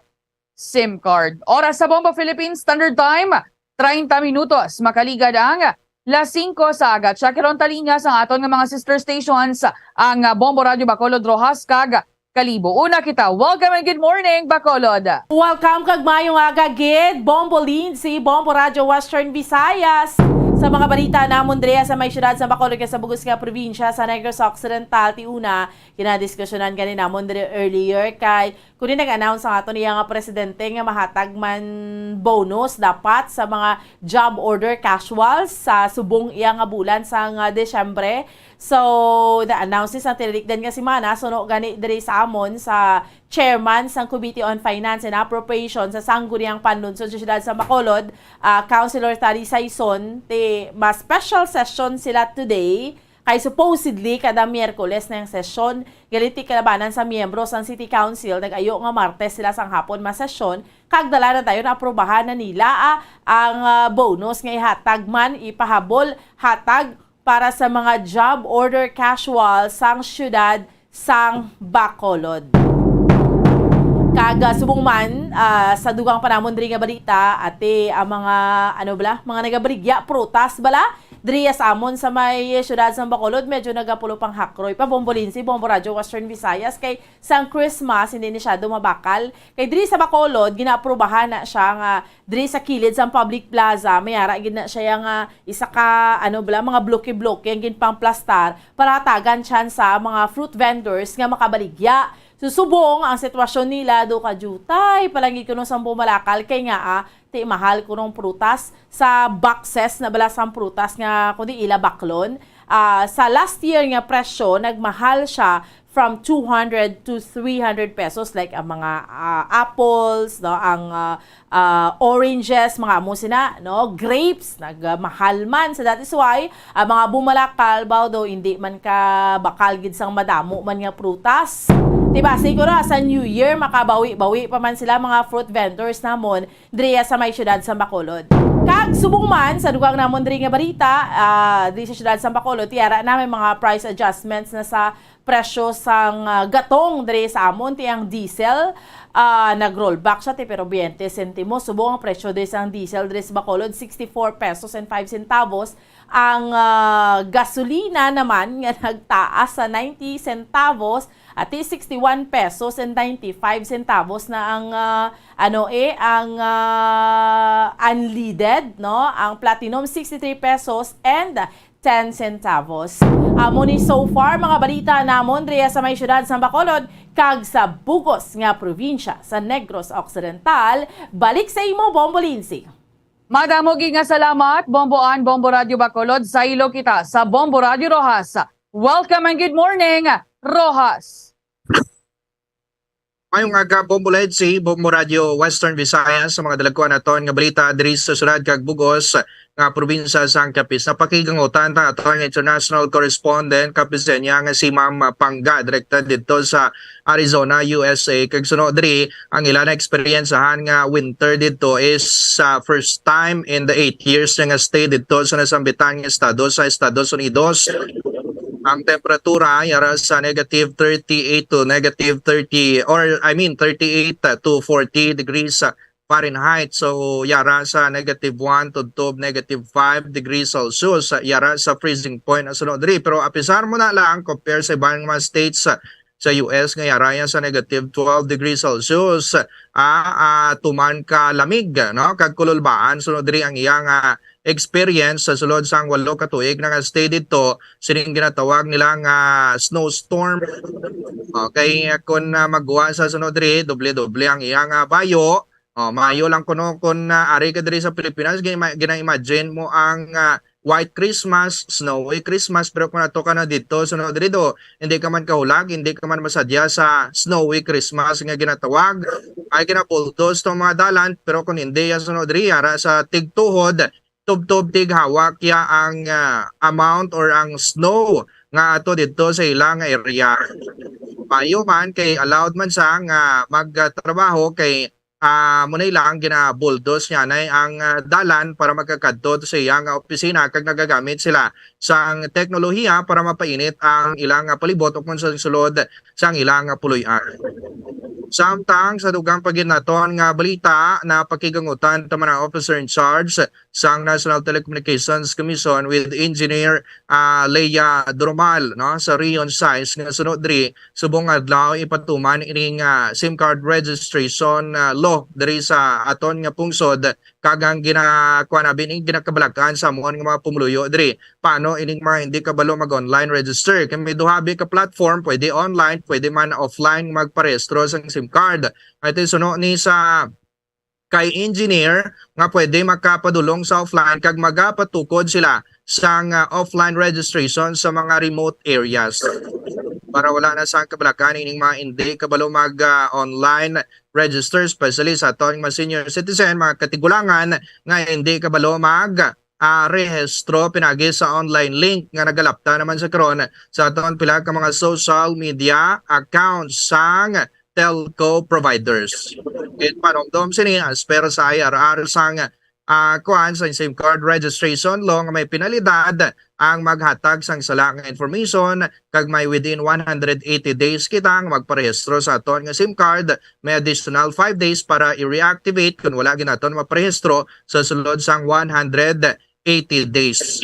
SIM card. Oras sa Bombo Philippines Standard Time, treinta minutos. Makaligad ang las singko sa aga. Check it on talinya sa aton nga mga sister stations, ang, ah, Bombo Radyo Bacolod, Roxas, kag Kalibo. Una kita. Welcome and good morning, Bacolod. Welcome kag maayong aga gid, Bombo Lindsay, Bombo Radyo Western Visayas. Sa mga balita namon diri sa may siyudad sa Bacolod kag sa bug-os nga probinsya sa Negros Occidental, ti una, ginadiskusyonan gani namon diri earlier kay kundi nag-announce ang aton iya nga presidente nga mahatag man bonus dapat sa mga job order casuals sa subong iya nga bulan sang, ah, Disyembre. So, the announces ang tinalikdan nga semana, suno gani diri sa amon sa chairman sang Committee on Finance and Appropriation sa Sangguniang Panlungsod sa Siyudad sa Bacolod, ah, Councilor Tari Saison, ti mas special session sila today. Kay supposedly, kada Miyerkules na ang sesyon, galit ti kalabanan sa miyembro sang City Council, nag-ayo nga Martes sila sang hapon masesyon, kag dala na dayon aprubahan na nila, ah, ang, ah, bonus nga ihatag man, ipahabol, hatag para sa mga job order casual sang siyudad sang Bacolod. Kag, ah, subong man, ah, sa dugang pa namon diri nga balita, ati ang mga, ano bala, mga nagabaligya, prutas bala, diri sa amon sa may siyudad sang Bacolod, medyo nagapulo pang hakroy pa, Bombo Lindsay, Bombo Radyo Western Visayas, kay sang Christmas, hindi ni siya dumabakal. Kay diri sa Bacolod, ginaaprubahan na siya nga diri sa kilid sang public plaza, may ara gid na siya nga isa ka, ano bala, mga bloke-bloke ang ginpangplastar para hatagan chance sa mga fruit vendors nga makabaligya. So, subong ang sitwasyon nila, do ka jutay, palangit kuno sang bumalakal, kay nga, ah, ti mahal kunong prutas sa boxes na bala sang prutas nga kundi ila baklon. Ah, sa last year nga presyo, nagmahal siya from two hundred to three hundred pesos, like ang mga, ah, apples, no, ang, ah, ah, oranges, mga amo sina, no, grapes, nagmahal man. So that is why ang mga bumalakal, baw daw hindi man ka bakal gid sang madamo man nga prutas. Diba, siguro sa New Year, makabawi-bawi pa man sila, mga fruit vendors namon, diriya sa may siyudad sa Bacolod. Kag subong man, sa dugang namon diri nga balita, ah, diri sa siyudad sa Bacolod, ti ara na may mga price adjustments na sa presyo sang, ah, gatong diri sa amon. Ti ang diesel, ah, nag-rollback siya, ti pero twenty sentimos. Subong ang presyo diri sang diesel diri sa Bacolod, sixty-four pesos and five centavos. Ang, ah, gasolina naman nga nagtaas sa ninety centavos, ati sixty-one pesos and ninety-five centavos na ang, ah, ano, eh, ang, ah, unleaded, no? Ang platinum, sixty-three pesos and ten centavos. Amo ni so far mga balita namon diriya sa may siyudad sa Bacolod kag sa bug-os nga probinsya sa Negros Occidental. Balik sa imo, Bombo Lindsay. Madamo gid nga salamat, Bombo Ann, Bombo Radyo Bacolod. Sa ilo kita sa Bombo Radyo Roxas. Welcome and good morning, Roxas. Mayong aga, Bombo Lindsay, Bombo Radyo Western Visayas, sa mga dalagkuan naton nga balita diri sa siyudad kag bug-os nga probinsya sang Capiz. Napakigangutan ta ato ang international correspondent Capizenya nga si Ma'am Pangga, direkta dito sa Arizona, U S A. Kag suno diri, ang ila na eksperyensahan nga winter dito is sa first time in the eight years niya nga stay dito sa nasambitan nga estado sa Estados Unidos. Ang temperatura yara sa negative thirty-eight to negative thirty, or I mean thirty-eight to forty degrees Fahrenheit. So, yara sa negative one to negative five degrees Celsius, yara sa freezing point na suno diri. Pero apisar mo na lang, compare sa ibang mga states sa U S nga yara yan sa negative twelve degrees Celsius, ah, ah, tuman ka lamig, no? Kag kululbaan, suno diri ang iyang, ah, experience sa sulod sang walo ka tuig na nga stay dito, sining ginatawag nila nga snowstorm. Okay, kung, ah, magwa sa sunod diri, doble-doble ang iyang, ah, bayo. Oh, maayo lang kuno kung, ah, ari ka diri sa Pilipinas, gina-, gina-imagine mo ang, ah, white Christmas, snowy Christmas, pero kung ato ka na dito, sunod diri do, hindi ka man kahulag, hindi ka man masadya sa snowy Christmas nga ginatawag. Ay kinabultos tong mga dalan, pero kung hindi, ya sunod diri, ara sa tigtuhod, tubtob tighawak ya ang, ah, amount or ang snow nga ato didto sa ila nga area. Maayo man kay allowed man sa nga magtrabaho kay, ah, amo na lang ginabuldos niya na ang, ah, dalan para magkakadto sa iya nga opisina kag nagagamit sila sang teknolohiya para mapainit ang ilang, ah, palibot ukon sa sulod sang ilang, ah, puloy-an. Samtang sa dugang pa gid naton nga balita, napakigangutan ta man ang officer in charge sang National Telecommunications Commission with Engineer, ah, Lea Dromal, no, sa Region sais nga suno diri subong adlaw ipatuman ining, ah, SIM card registration, ah, law diri sa aton nga pungsod, kag ang gina-, kuwan, abi, ining ginakabalakan sa amon nga mga pumuluyo diri. Paano ining mga hindi kabalo mag-online register? Kay may duha abi ka platform, pwede online, pwede man offline magparehistro sang SIM card. Ito suno ni sa kay engineer nga pwede makapadulong sa offline kag magapatukod sila sang, ah, offline registration sa mga remote areas. Para wala na sang kabalakan ining mga hindi kabalo mag, ah, online register, especially sa aton mga senior citizen, mga katigulangan nga hindi kabalo mag, ah, rehistro pinagi sa online link nga nagalapta naman sa karon sa aton pila ka mga social media accounts sang telco providers. It panumdom sini as per sa I R R sang, ah, kuan sa SIM card registration law nga may penalidad ang maghatag sang sala nga information kag may within one hundred eighty days kita nga magparehistro sa aton nga SIM card, may additional five days para i-reactivate kung wala gid naton maparehistro sa sulod sang one hundred eighty days.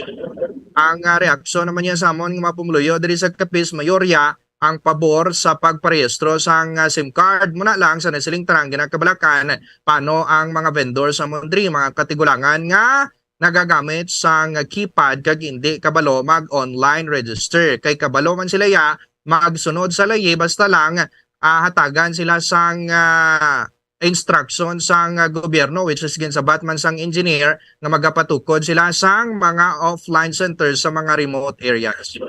Ang, ah, reaksyon naman niya sa amon nga mga pumuluyo diri sa Capiz, mayorya ang pabor sa pagparehistro sang, ah, SIM card. Muna lang sa nasiling tarang ginakabalakan, paano ang mga vendor sa amon diri, mga katigulangan nga nagagamit sang keypad kag hindi kabalo mag-online register? Kay kabalo man sila ya, magsunod sa layi, basta lang, ah, hatagan sila sang, ah, instruction sang, ah, gobyerno, which is ginsabat man sang engineer nga magapatukod sila sang mga offline centers sa mga remote areas.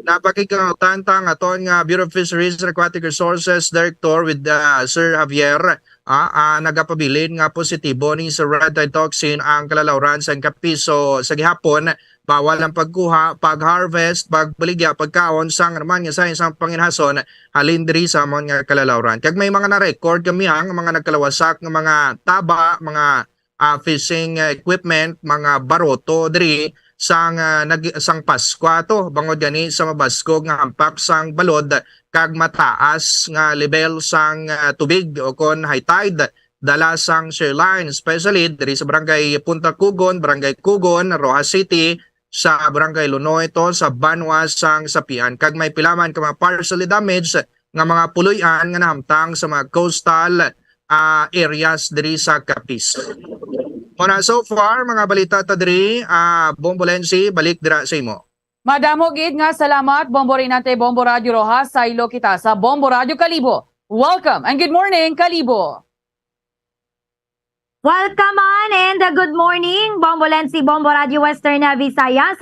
Napakigkautan ta ang aton nga Bureau of Fisheries and Aquatic Resources Director with, ah, Sir Javier, ah, ah, nagapabilin nga positibo ni sa red tide toxin ang kalalawran sang Capiz. So, sa gihapon, bawal ang pagkuha, pag-harvest, pagbaligya, pagkaon sang naman nga sa isang panginhason halin diri sa amon nga kalalawran. Kag may mga na-record kami ang mga nagkalawasak nga mga taba, mga, ah, fishing, ah, equipment, mga baroto diri sang, ah, nag-, sang Paskwa to, bangod gani sa mabaskog nga hampak sang balod kag mataas nga level sang, ah, tubig o kon high tide dala sang shear line, especially diri sa Barangay Punta Cugon, Barangay Cugon, Roxas City, sa Barangay Lunoy to sa banwa sang Sapian. Kag may pila man ka mga partially damaged nga mga puloy-an nga nahamtang sa mga coastal, ah, areas diri sa Capiz. Muna so far, mga balita ta diri, ah, Bombo Lenzi, balik dira sa imo. Madamo gid nga salamat, Bombo Rinante, Bombo Radyo Roxas, saylo kita sa Bombo Radyo Kalibo. Welcome and good morning, Kalibo. Welcome on and, uh, good morning, Bombo Lenzi, Bombo Radyo Western, uh, Visayas.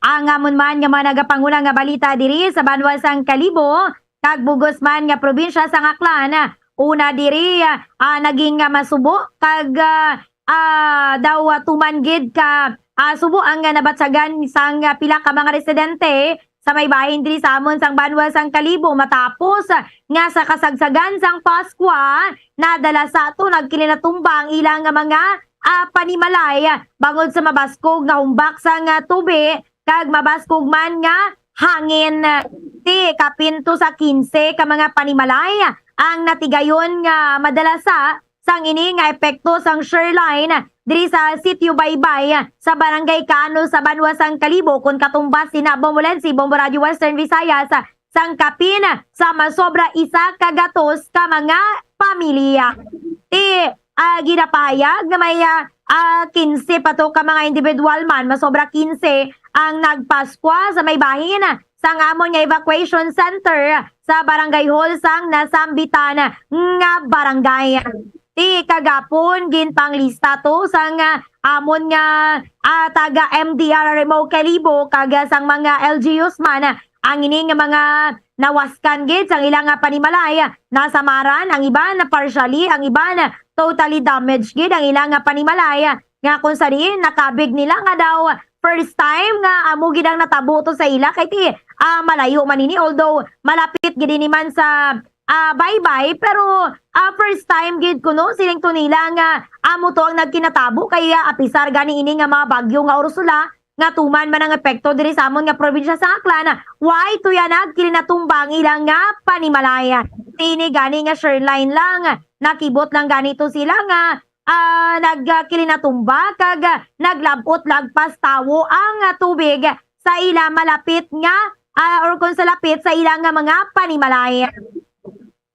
Ang amon man nga mga nagapanguna nga balita diri sa banwa sang Kalibo, kag bugos man nga probinsya sang Aklan. Una diri, ah, naging, ah, masubo kag, ah, ah, daw, ah, tuman gid ka ah, subo ang, ah, nabatyagan sang, ah, pila ka mga residente sa may bahin diri sa amon sang banwa sang Kalibo matapos, ah, nga sa kasagsagan sang Paskwa, nadala sa ato nagkilinatumba ang ilang nga mga, ah, panimalay, ah, bangod sa mabaskog nga humbak sang, ah, tubi kag mabaskog man nga hangin. Ti kapin to sa kinse ka mga panimalay ang natigayon nga madala sa sang ini nga epekto sang shear line diri sa Sitio Baybay sa Barangay Cano sa banwa sang Kalibo, kon katumbas ni Bombo Lenzi, Bombo Radio Western Visayas, sang kapin sa masobra isa ka gatos ka mga pamilya. Ti, ah, ginapahayag nga may, ah, ah, kinse pa to ka mga individual man, masobra kinse ang nagpaskwa sa may bahin sang amon nga evacuation center sa barangay hall sang nasambitan nga barangay. Ti kagapon, ginpanglista to sang, ah, amon nga, ah, taga M D R R M O Kalibo kag, ah, sang mga L G Us man, ah, ang ini nga mga nawaskan gid sang ilang, ah, panimalay, ah, nasamaran, ang iban partially, ang iban, ah, totally damaged gid ang ilang, ah, panimalay, ah, nga kung sa diin nakabig nila nga daw first time nga amo gid ang natabo to sa ila kay ti, ah, malayo man ini, although malapit gid ini man sa, ah, Baybay, pero, ah, first time gid kuno siling to nila nga amo to ang nagkinatabo kay, ah, apisar gani ini nga mga bagyo nga Ursula nga tuman man ang epekto diri sa amon nga probinsya sa Aklan, why to ya nagkilinatumba ang ilang nga panimalay. Ti ini gani nga shear line lang, nakibot lang gani to sila nga, ah, nagkilinatumba kag, ah, naglab-ot lagpas tawo ang, ah, tubig sa ila malapit nga, ah, or kung sa lapit sa ila nga mga panimalay.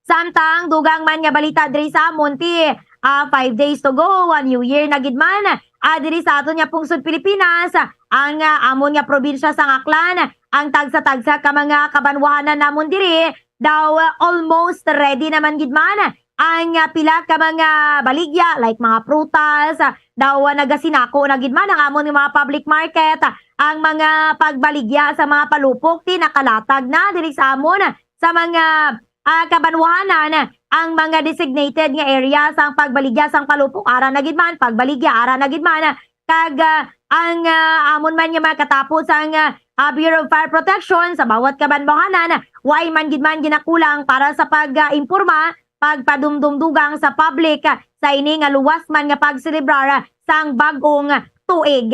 Samtang dugang man nga balita diri sa amon ti, ah, five days to go, one New Year na gid man, ah, diri sa aton nga pungsod Pilipinas, ang, ah, amon nga probinsya sang Aklan, ang tagsa-tagsa ka mga kabanwahanan namon diri, daw, ah, almost ready naman gid man ang, ah, pila ka mga baligya, like mga prutas, ah, daw, ah, nagasinako na gid man ang amon nga mga public market, ah, ang mga pagbaligya sa mga palupok ti nakalatag na diri sa amon sa mga, ah, kabanwahanan, ang mga designated nga area sang pagbaligya sang palupok, ara na gid man, pagbaligya, ara na gid man, kag, ah, ang, ah, amon man nga mga katapo sang, ah, ah, Bureau of Fire Protection sa bawat kabanwahanan, way man gid man ginakulang para sa pag, ah, imporma, pagpadumdumdugang sa public, ah, sa ini nga luwas man nga pagselebrar, ah, sang bag-ong tuig.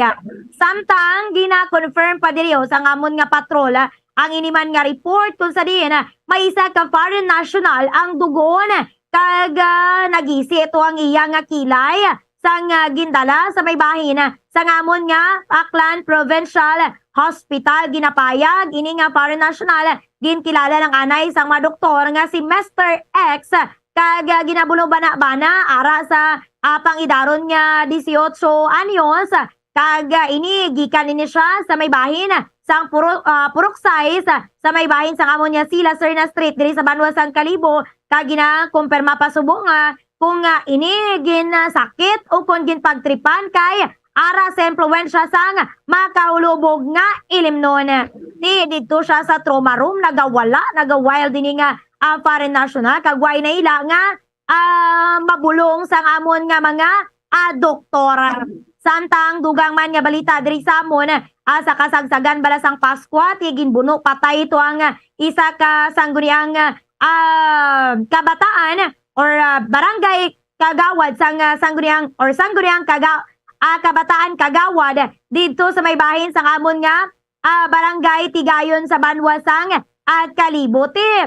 Samtang gina-confirm pa diri, oh, sang amon nga patrol, ah, ang ini man nga report kung sa diin, ah, may isa ka foreign national ang dugon, kag, ah, nagisi ito ang iya nga kilay sang, ah, gindala sa may bahin, ah, sang amon nga Aklan Provincial Hospital. Ginapayag ini nga foreign national, ginkilala lang anay sang mga doktor nga si Mister X, kag, ah, ginabulong-bana-bana ara sa, ah, pangidaron nga dieciocho anyos, kag, ah, ini gikan ini siya sa may bahin sang Puro-, ah, Purok sais, sa may bahin sang amon nga Silas Serna Street diri sa banwa sang Kalibo, kag ginakumpirma pa subong nga kung, ah, ini ginsakit o kon ginpagtripan kay ara sa impluwensya sang makahulubog nga ilimnon. Ti didto siya sa trauma room, nagawala, nagawild ini nga, ah, foreign national, kag way na ila nga, ah, mabulong sang amon nga mga, ah, doktor. Samtang dugang man nga balita diri sa amon, ah, sa kasagsagan bala sang Paskwa, ti ginbuno patay ito ang, ah, isa ka sangguniang, ah, kabataan or, ah, barangay kagawad sang, ah, sangguniang or sangguniang kaga-, ah, kabataan kagawad didto sa may bahin sang amon nga, ah, barangay Tigayon sa banwa sang, ah, Kalibo. Ti,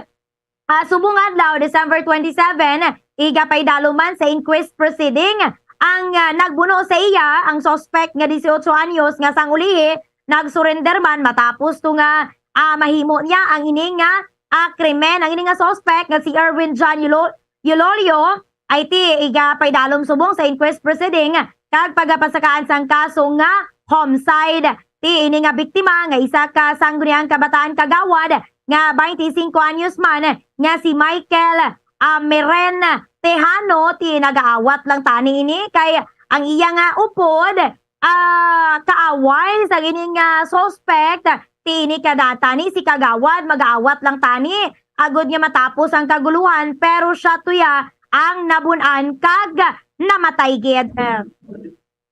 ah, subong adlaw, December twenty-seven, igapaidalom man sa inquest proceeding ang, ah, nagbuno sa iya, ang suspect nga dieciocho anyos nga sang ulihi nagsurrender man matapos to nga, ah, mahimo niya ang ini nga, ah, krimen. Ang ini nga suspect nga si Erwin John Yulo-, Yulolio ay ti igapaidalom subong sa inquest proceeding kag pagapasakaan sang kaso nga homicide. Ti ini nga biktima nga isa ka sangguniang kabataan kagawad nga twenty-five anyos man nga si Michael, ah, Meren Tejano, ti nagaawat lang tani ini kay ang iya nga upod, ah, kaaway sa gini nga suspect. Ti ini ka data ni si kagawad, magaawat lang tani agod nga matapos ang kaguluhan, pero siya tuya ang nabun-an kag namatay gid.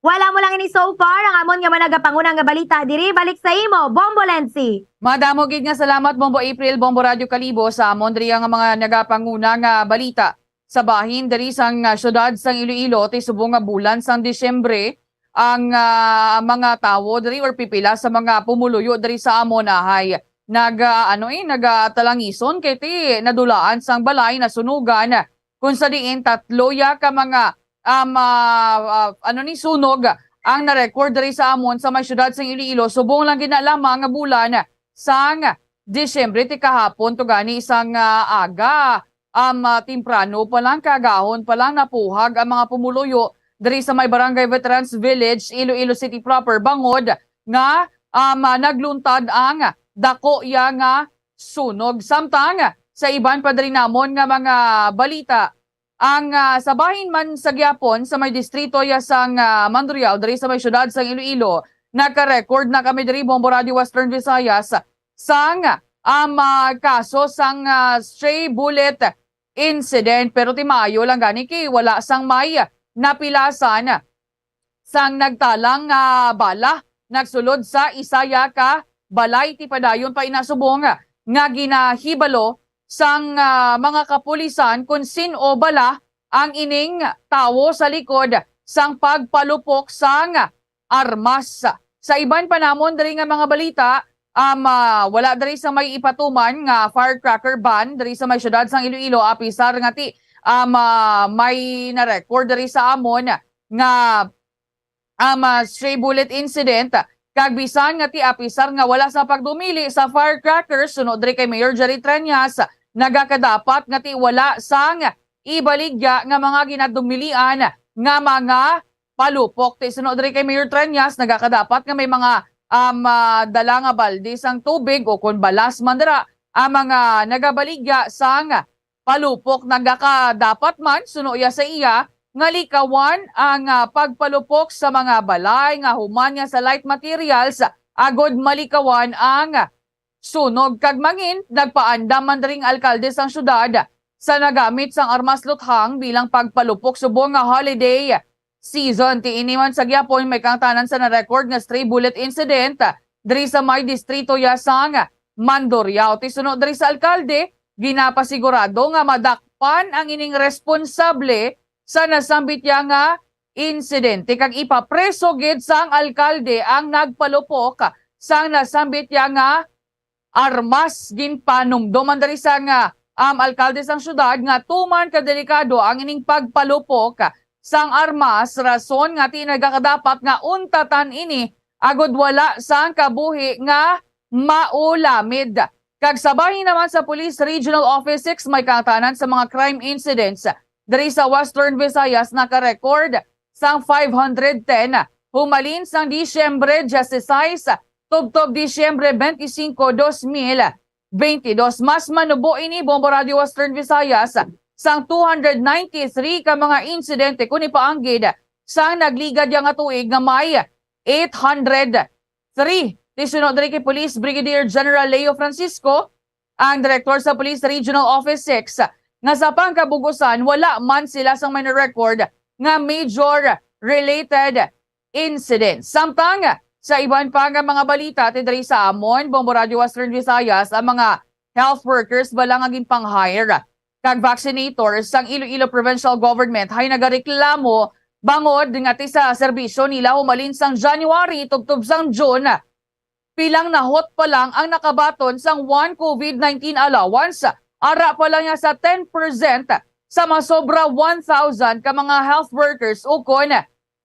Wala mo lang ini so far ang amon nga mga nagapangunang nga balita diri. Balik sa imo, Bombo Lenzi. Madamo gid nga salamat, Bombo April, Bombo Radyo Kalibo, sa amon diri nga mga nagapanguna nga balita. Sa bahin diri sang, ah, siyudad sang Iloilo, ti subong nga bulan sang Disyembre, ang, ah, mga tawo diri or pipila sa mga pumuluyo diri sa amon ahay nag, ah, ano, eh, nagatalangison kay ti nadulaan sang balay, nasunugan, kung sa diin tatlo ya ka mga, um, ah, ah, ano ni, sunog ang na-record diri sa amon sa may siyudad sang Iloilo, subong lang gid na lamang nga bulan sang Disyembre, ti kahapon to gani sang, ah, aga, um, ah, temprano pa lang, kaagahon pa lang, napuhag ang mga pumuluyo diri sa may Barangay Veterans Village, Iloilo City proper, bangod nga, um, ah, nagluntad ang dako ya nga sunog. Samtang sa iban pa diri namon nga mga balita, ang, ah, sa bahin man sa gihapon sa may distrito ya sang, ah, Mandurriao, diri sa may siyudad sang Iloilo, naka-record na kami diri, Bombo Radio Western Visayas, sang, um, ah, kaso sang, ah, stray bullet incident. Pero ti maayo lang gani kay wala sang may napilasan sang nagtalang nga bala nagsulod sa isa ya ka balay. Ti padayon pa ina subong nga ginahibalo sang, ah, mga kapulisan kon sin-o bala ang ining tawo sa likod sang pagpalupok sang armas. Sa iban pa namon diri nga mga balita, um, ah, wala diri sa may ipatuman nga firecracker ban diri sa may siyudad sang Iloilo, apisar nga ti, um, ah, may na-record diri sa amon nga, um, ah, stray bullet incident, kag bisan nga ti apisar nga wala sa pagdumili sa firecrackers, suno diri kay Mayor Jerry Treñas, nagakadapat nga ti wala sang ibaligya nga mga ginadumilian nga mga palupok. Ti suno diri kay Mayor Treñas, nagakadapat nga may mga, um, ah, dala nga balde sang tubig o kon balas man dira ang mga nagabaligya sang palupok. Nagakadapat man, suno ya sa iya, nga likawan ang, ah, pagpalupok sa mga balay nga human nga sa light materials agod malikawan ang sunog. Kag mangin, nagpaandam man diri ang alkalde sang syudad sa nagamit sang armas luthang bilang pagpalupok subong nga holiday season. Ti ini man sa gihapon may kaangtanan sa na-record nga stray bullet incident diri sa may distrito ya sang Mandurriao. Ti suno diri sa alkalde, ginapasigurado nga madakpan ang ining responsable sa nasambit ya nga insidente kag ipapreso gid sang alkalde ang nagpalupok sang nasambit ya nga armas. Ginpanumdom man diri sang, ah, um, alkalde sang syudad nga tuman ka delikado ang ining pagpalupok sang armas, rason nga ti nagakadapat nga untatan ini agud wala sang kabuhi nga maulamid. Kag sa bahin naman sa Police Regional Office six, may kaangtanan sa mga crime incidents diri sa Western Visayas, naka-record sang five hundred ten humalin sang Disyembre dieciséis tubtob Disyembre twenty-five, dos mil twenty-two. Mas manubo ini, Bombo Radio Western Visayas, sang two hundred ninety-three ka mga insidente kon ipaanggid sang nagligad ya nga tuig nga may eight hundred three. Ti suno diri kay Police Brigadier General Leo Francisco, ang direktor sa Police Regional Office six, nga sa pangkabug-usan wala man sila sang may na-record nga major related incidents. Samtang sa iban pa nga mga balita ti diri sa amon, Bombo Radio Western Visayas, ang mga health workers bala nga ginpang-hire kag vaccinators sang Iloilo Provincial Government hay nagareklamo bangod nga ti sa serbisyo nila humalin sang January tubtob sang June, pilang nahot pa lang ang nakabaton sang one COVID nineteen allowance, ara pa lang niya sa ten percent sa masobra one thousand ka mga health workers ukon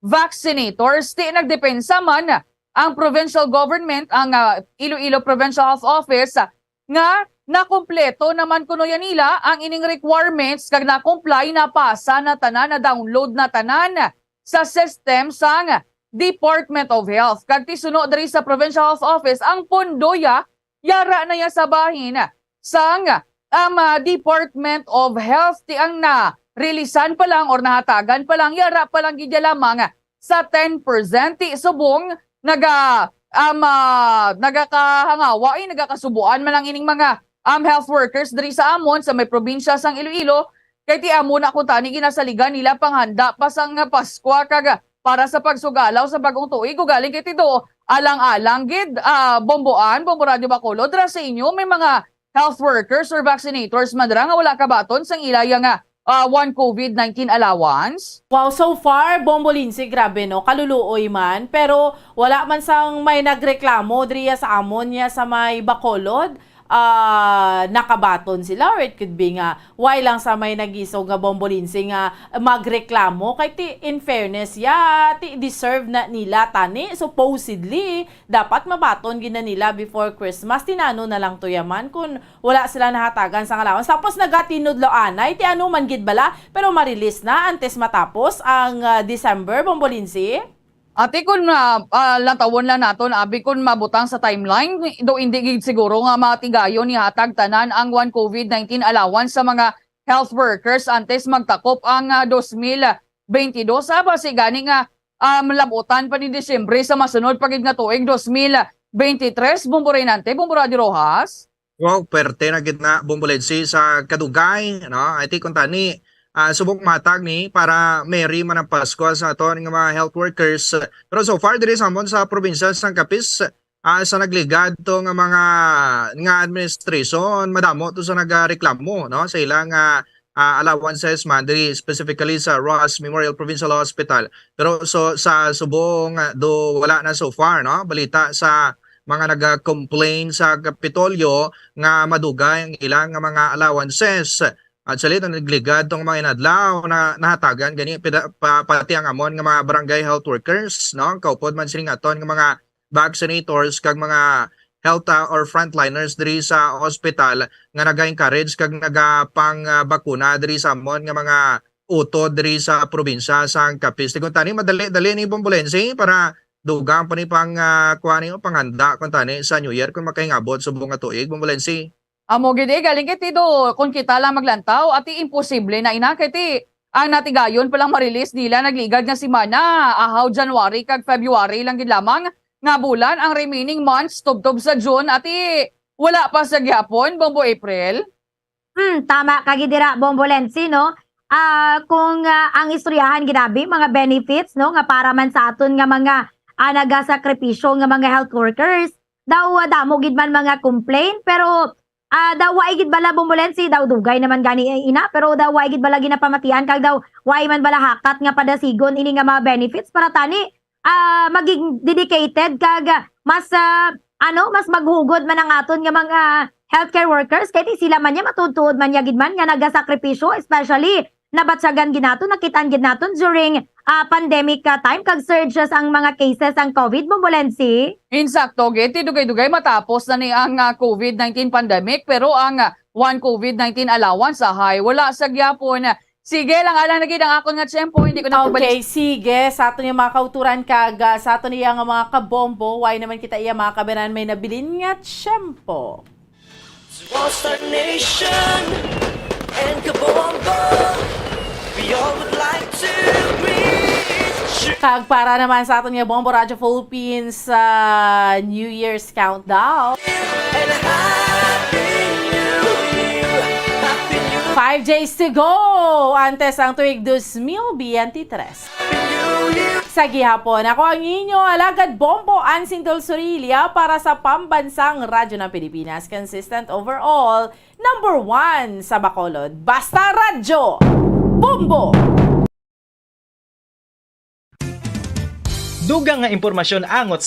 vaccinators. Ti nagdepensa man ang provincial government, ang, ah, Iloilo Provincial Health Office, nga nakumpleto naman kuno ya nila ang ining requirements kag na-comply, napasa na tanan, na-download na tanan sa system sang Department of Health. Kag ti suno diri sa Provincial Health Office, ang pondo ya, yara na ya sa bahin sang, um, ah, Department of Health, ti ang na-releasan pa lang or nahatagan pa lang, yara pa lang gid ya lamang sa ten percent. Ti subong naga, um, ah, nagakahangawa, eh, nagakasubuan man ang ining mga, um, health workers diri sa amon sa may probinsya sang Iloilo, kay ti amo na kuntani ginasaligan nila panghanda pa sang Paskwa kag para sa pagsugalaw sa bag-ong tuig, ugaling kay ti do alang-alang gid, ah, Bomboan, Bombo Radio Bacolod, ra sa inyo may mga health workers or vaccinators man dira nga wala kabaton sang ila ya nga, ah, one COVID nineteen allowance? Wow, so far, Bombo Lindsay, grabe, no? Kaluluoy man, pero wala man sang may nagreklamo diriya sa amon niya sa may Bacolod. Ah, nakabaton sila, or it could be nga why lang sa may nagisog nga Bombo Lindsay nga magreklamo kay ti, in fairness, ya, ti deserve na nila tani, supposedly dapat mabaton gid na nila before Christmas. Tinano na lang to yaman kung wala sila nahatagan sang allowance. Tapos nagatinudlo anay, ti ano man gid bala, pero ma-release na antes matapos ang, ah, December, Bombo Lindsay? Ati, kun, ah, ah, lantawon lang naton, abi, kun mabutang sa timeline, do hindi gid siguro nga matigayon ni hatag tanan ang one COVID nineteen allowance sa mga health workers antes magtakop ang, ah, dos mil benti dos, ah, basi gani nga, ah, malabutan pa ni Disyembre sa masunod pa gid nga tuig, dos mil benti tres, Bombo Reynante, Bombo Radio Rojas. Wow, perte na gid na, Bombo Lensi, sa kadugay, no? I think kung tani, ah, subok matag ni para merry man ang Pasko sa aton nga mga health workers. Pero so far, diri sa amon sa probinsya sang Capiz, ah, sa nagligad to nga mga, nga administration, madamo to sa nagareklamo, no, sa ilang, ah, ah, allowances man diri, specifically sa Roxas Memorial Provincial Hospital. Pero so, sa subong, ah, do wala na so far, no, balita sa mga naga-complain sa Kapitolyo nga madugay ang ilang nga mga allowances. Actually, nagligad tong mga inadlaw na nahatagan gani pida-, pa-, pati ang amon nga mga barangay health workers, no? Kaupod man sini nga aton nga mga vaccinators kag mga health, ah, or frontliners diri sa ospital nga naga-encourage kag nagapang, ah, bakuna diri sa amon nga mga utod diri sa probinsya sang Capiz. Kung tani, madali-dali ni, Bombo Lensi, para dugang pa ni pang, ah, kuha ni, panghanda kung tani sa New Year kung makahingabot subong nga tuig, Bombo Lensi. Amo gid, eh, galing kay Tido, kung kita lang maglantaw, ati imposible na ina, kay ti, ang natigayon pa lang ma-release nila nagligad nga semana, ahaw January kag February lang gid lamang nga bulan ang remaining months tubtob sa June, ati wala pa sa gihapon, Bombo April? Hmm, tama ka gid dira, Bombo Lensi, no? Ah, kung, ah, ang istoryahan ginabi, mga benefits, no, nga para man sa aton nga mga, ah, nagasakripisyo nga mga health workers, daw, ah, damo gid man mga complaint, pero ah, daw wa gid bala, Bombo Lensi, daw dugay naman gani, eh, ina, pero daw wa gid bala ginapamatian kag daw wa man bala hakat nga padasigon ini nga mga benefits para tani, ah, maging dedicated kag, ah, mas, ah, ano, mas maghugod man ang aton nga mga healthcare workers kay ti sila man niya matuod-tuod man niya gid man nga nagasakripisyo, especially nabatyagan gid naton, nakitaan gid naton during, ah, pandemic, ah, time kag surges ang mga cases ang COVID, Bombo Lensi. Insakto gid, ti dugay-dugay matapos na ni ang, ah, COVID nineteen pandemic, pero ang, ah, one COVID nineteen allowance, ahay, wala sa gyapon. Sige lang, alang na gid ang akon nga tiyempo, hindi ko na Okay, sige, sa aton yung mga kauturan kag, ah, sa aton iya nga mga kabombo, why naman kita iya mga kaberan may nabilin nga tiyempo. To all Star Nation and Kabombo, we all would like to greet you. Kag para naman sa aton nga Bombo Radyo Philippines, ah, New Year's countdown. And a Happy New Year, Happy New Year. Five days to go antes ang tuig dos mil biyente tres. Sa gihapon, ako ang inyo alagad Bombo Ansingdol Surilia para sa Pambansang Radyo ng Pilipinas, consistent overall, number one sa Bacolod. Basta Radyo, Bombo! Dugang nga impormasyon angot